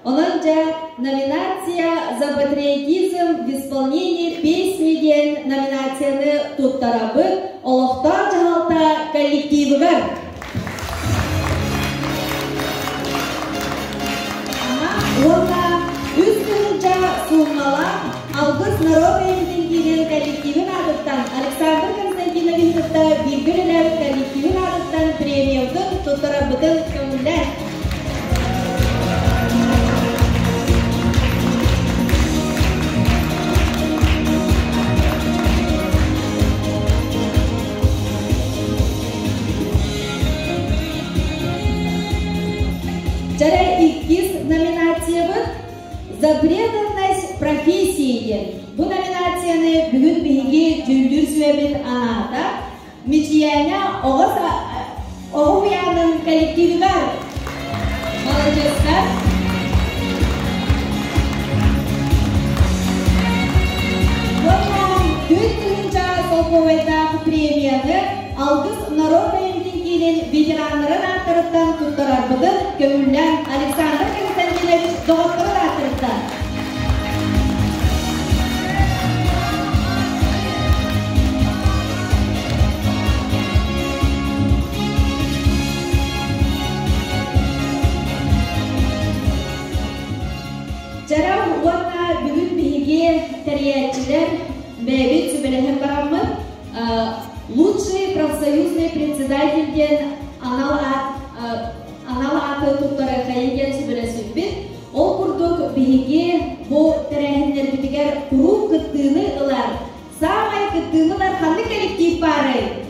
Онон дьэ номинация «За патриотизм в исполнении песни» диэн номинацияны туттарабыт олохтоох дьаһалта коллективыгар. Уонна 3000 сууммалаах Алгыс народ эйгэтин киирэн коллективин аатыттан Александр Константинович кытта бииргэ үлэлээбит коллективин аатыттан премиябытын туттарарбытын көҥүллээн. Дьэрэ иккис номинациябыт «За преданность профессии» диэн. Бу номинацияны бүгүн биһиги дьүүллүүр сүбэбит анаата. Мичийээнэ оҕо оҕо уһуйаанын коллективыгар маладьыастар. Уонна күн тыһыынча солкуобайдаах премияны Алгыс народ айымньытын киинин ветераннарын ааттарыттан туттарарбытын көҥүллээн Александр Константинович доҕотторун ааттарыттан. Дьарам уонна бүгүн биһиги тэрийээччилэр бэйэбит сүбэлэһэн бараммыт лучший профсоюзный председатель диэн анал аат анал ааты туттарыаххайын диэн сүбэлэспиппит. Ол курдук биһиги бу тэрээһиннэрбитигэр куруук кыттыыны ылар, саамай кыттыыны ылар ханнык коллектив баарый?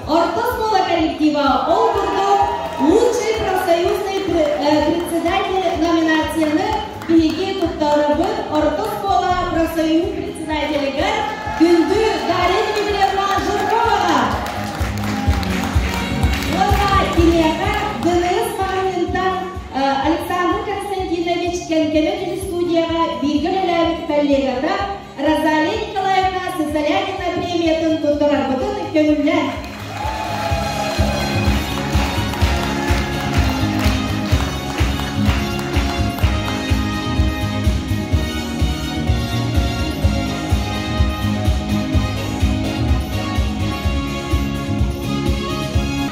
Орто оскуола коллектива. Ол курдук лучший профсоюзный председатель номинацияны биһиги туттарабыт орто оскуола профсоюз председателигэр күндү Дарья Дмитриевна Жирковаҕа. Уонна киниэхэ ДНС маҕаһыынтан Александр Константинович Кэнкэмэ телестудияҕа бииргэ үлэлээбит коллегата Розалия Николаевна Сысолятина. көҥүллээн.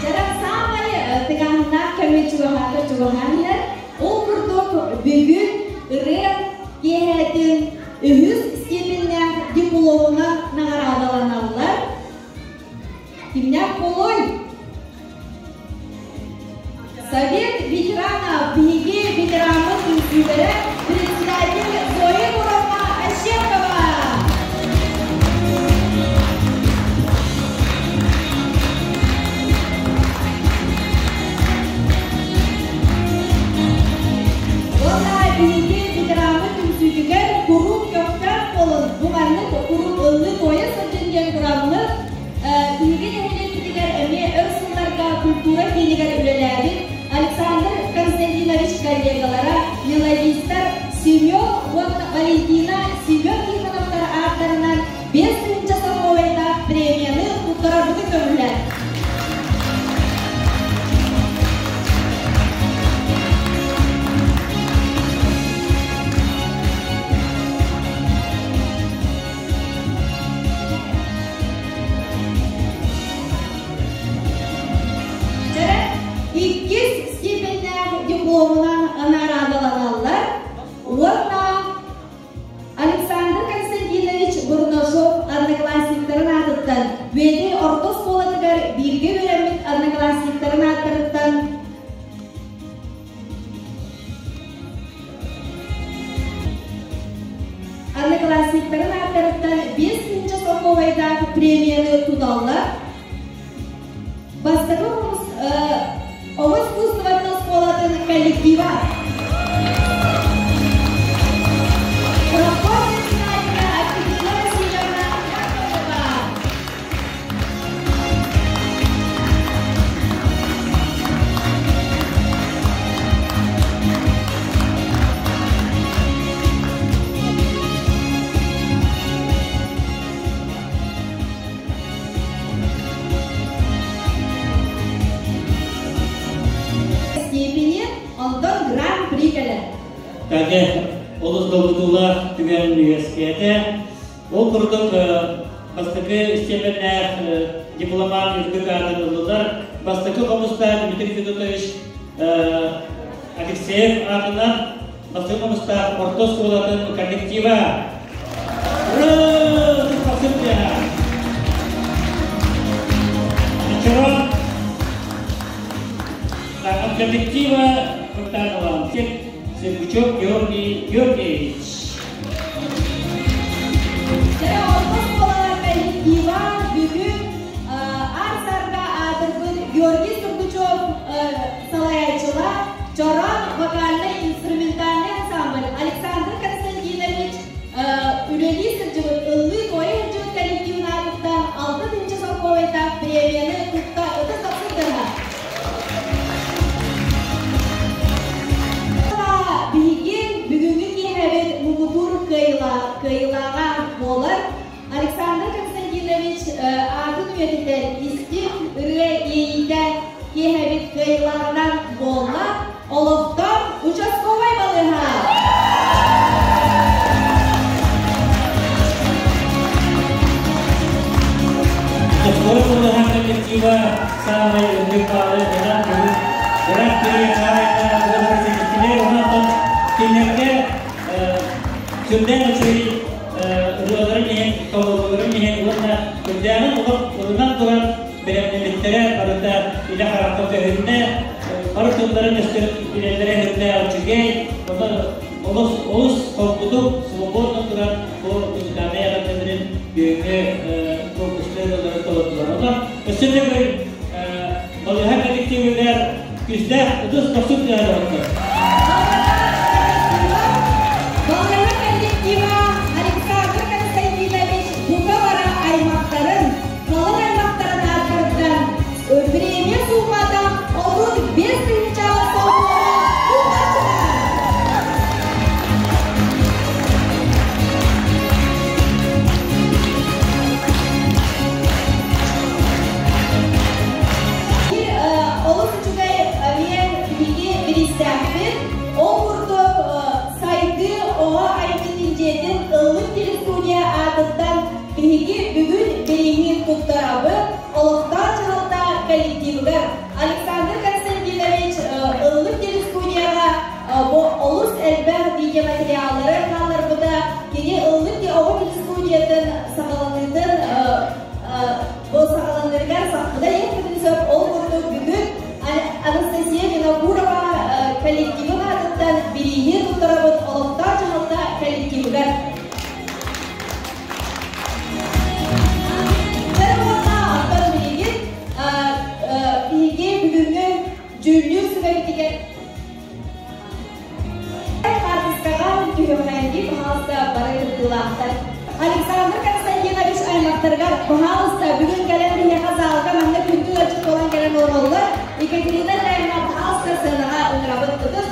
Дьарак саамай тыҥааһыннаах кэмҥэ чугаһаата чугаһаан иһэр. Ол курдук бүгүн ырыа киэһэтин үһүс степеннээх дипломунан наҕараадаланаллар. Кимнээх буолуой? Совет ветеранов биһиги ветераммыт үҥкүүлэрэ председатель Зоя Егоровна Ощепкова. Уонна биһиги ветераммыт түмсүүтүгэр куруук көхтөөх буолун, бу маннык куруук ыллыы-туойа сылдьын диэн тураммыт, биһиги нэһилиэкпитигэр эмиэ өр сылларга культура киинигэр үлэлээбит Александр Константинович коллегалара, мелодистар Семен уонна Валентина Семен Тихоновтар ааттарынан 5000 солкуобайдаах премияны туттарарбытын көҥүллээн. Дьэ, иккис степеннээх дипломунан наҕараадаланаллар уонна Александр Константинович Бурнашов одноклассниктарын аатыттан Үөдэй орто оскуолатыгар бииргэ үөрэммит одноклассниктарын ааттарыттан Одноклассниктарын ааттарыттан 5000 солкуобайдаах премияны туталлар. Бастакы оҕо искусствотын оскуолатын коллектива. Проход председателя Октябрина Васильевна Яковлева. Степени, онтон гран-при кэлэр. Кәге олус долгутуулаах түгэн үөскээтэ. Ол курдук бастакы степеннээх дипломат үрдүк аатын ыллылар. Бастакы хомустаах Дмитрий Федотович Алексеев аатынан бастакы хомустаах орто оскуолатын коллектива. Ура! От коллектива Сергучев Георгий Георгиевич. Дьэ, орто оскуолалар коллектива бүгүн аар-сарга аатырбыт Георгий Сургучев салайааччылар Чорон вокальнай-инструментальный ансамбль Александр Константинович үлэлии сылдьыбыт ыллыы-туойа сылдьыбыт коллективын аатыттан 6 солкуобайдаах премияны тутта ытыс тахсыттара. Биһиги бүгүҥҥү киэһэбит муҥутуур кыайыылааҕа буолар Александр Константинович аатын үйэтитэр истиҥ ырыа иэйиитэ киэһэбит кыайыылааҕынан буолла олохтоох участковай балыыһа. Участковай балыыһа коллектива саамай үрдүк баалы ылан бүгүн Гран-при хаһаайына буолар ситистилэр. Онон кинилэргэ сүрдээх үчүгэй ырыаларын иһин, толорууларын иһин уонна сүрдээҕин олох ылынан туран бэлэмнэммиттэрэ барыта илэ харахха көһүннэ. Бары тылларын өстөрүн билэллэрэ сүрдээх үчүгэй. Онон олус олус холкутук, свободно туран бу музыкальнай эҕэрдэлэрин бүгүҥҥү конкурска ырыаларын толордулар. Онон өссө төгүл балыыһа коллективигэр күүстээх ытыс дохсун тыаһа доҕоттор. Балыыһа коллектива Александр Константинович бука бара аймахтарын, халыҥ аймахтарын ааттарыттан премия суумата 35 тыһыынча солкуобай тутааччыта. аймахтарыгар, пожалуйста, бүгүн кэлэн биһиэхэ залга манна күндү ыалдьыт буолан кэлэн олороллор. Екатерина Андреевна, пожалуйста, сыанаҕа ыҥырабыт. Ытыс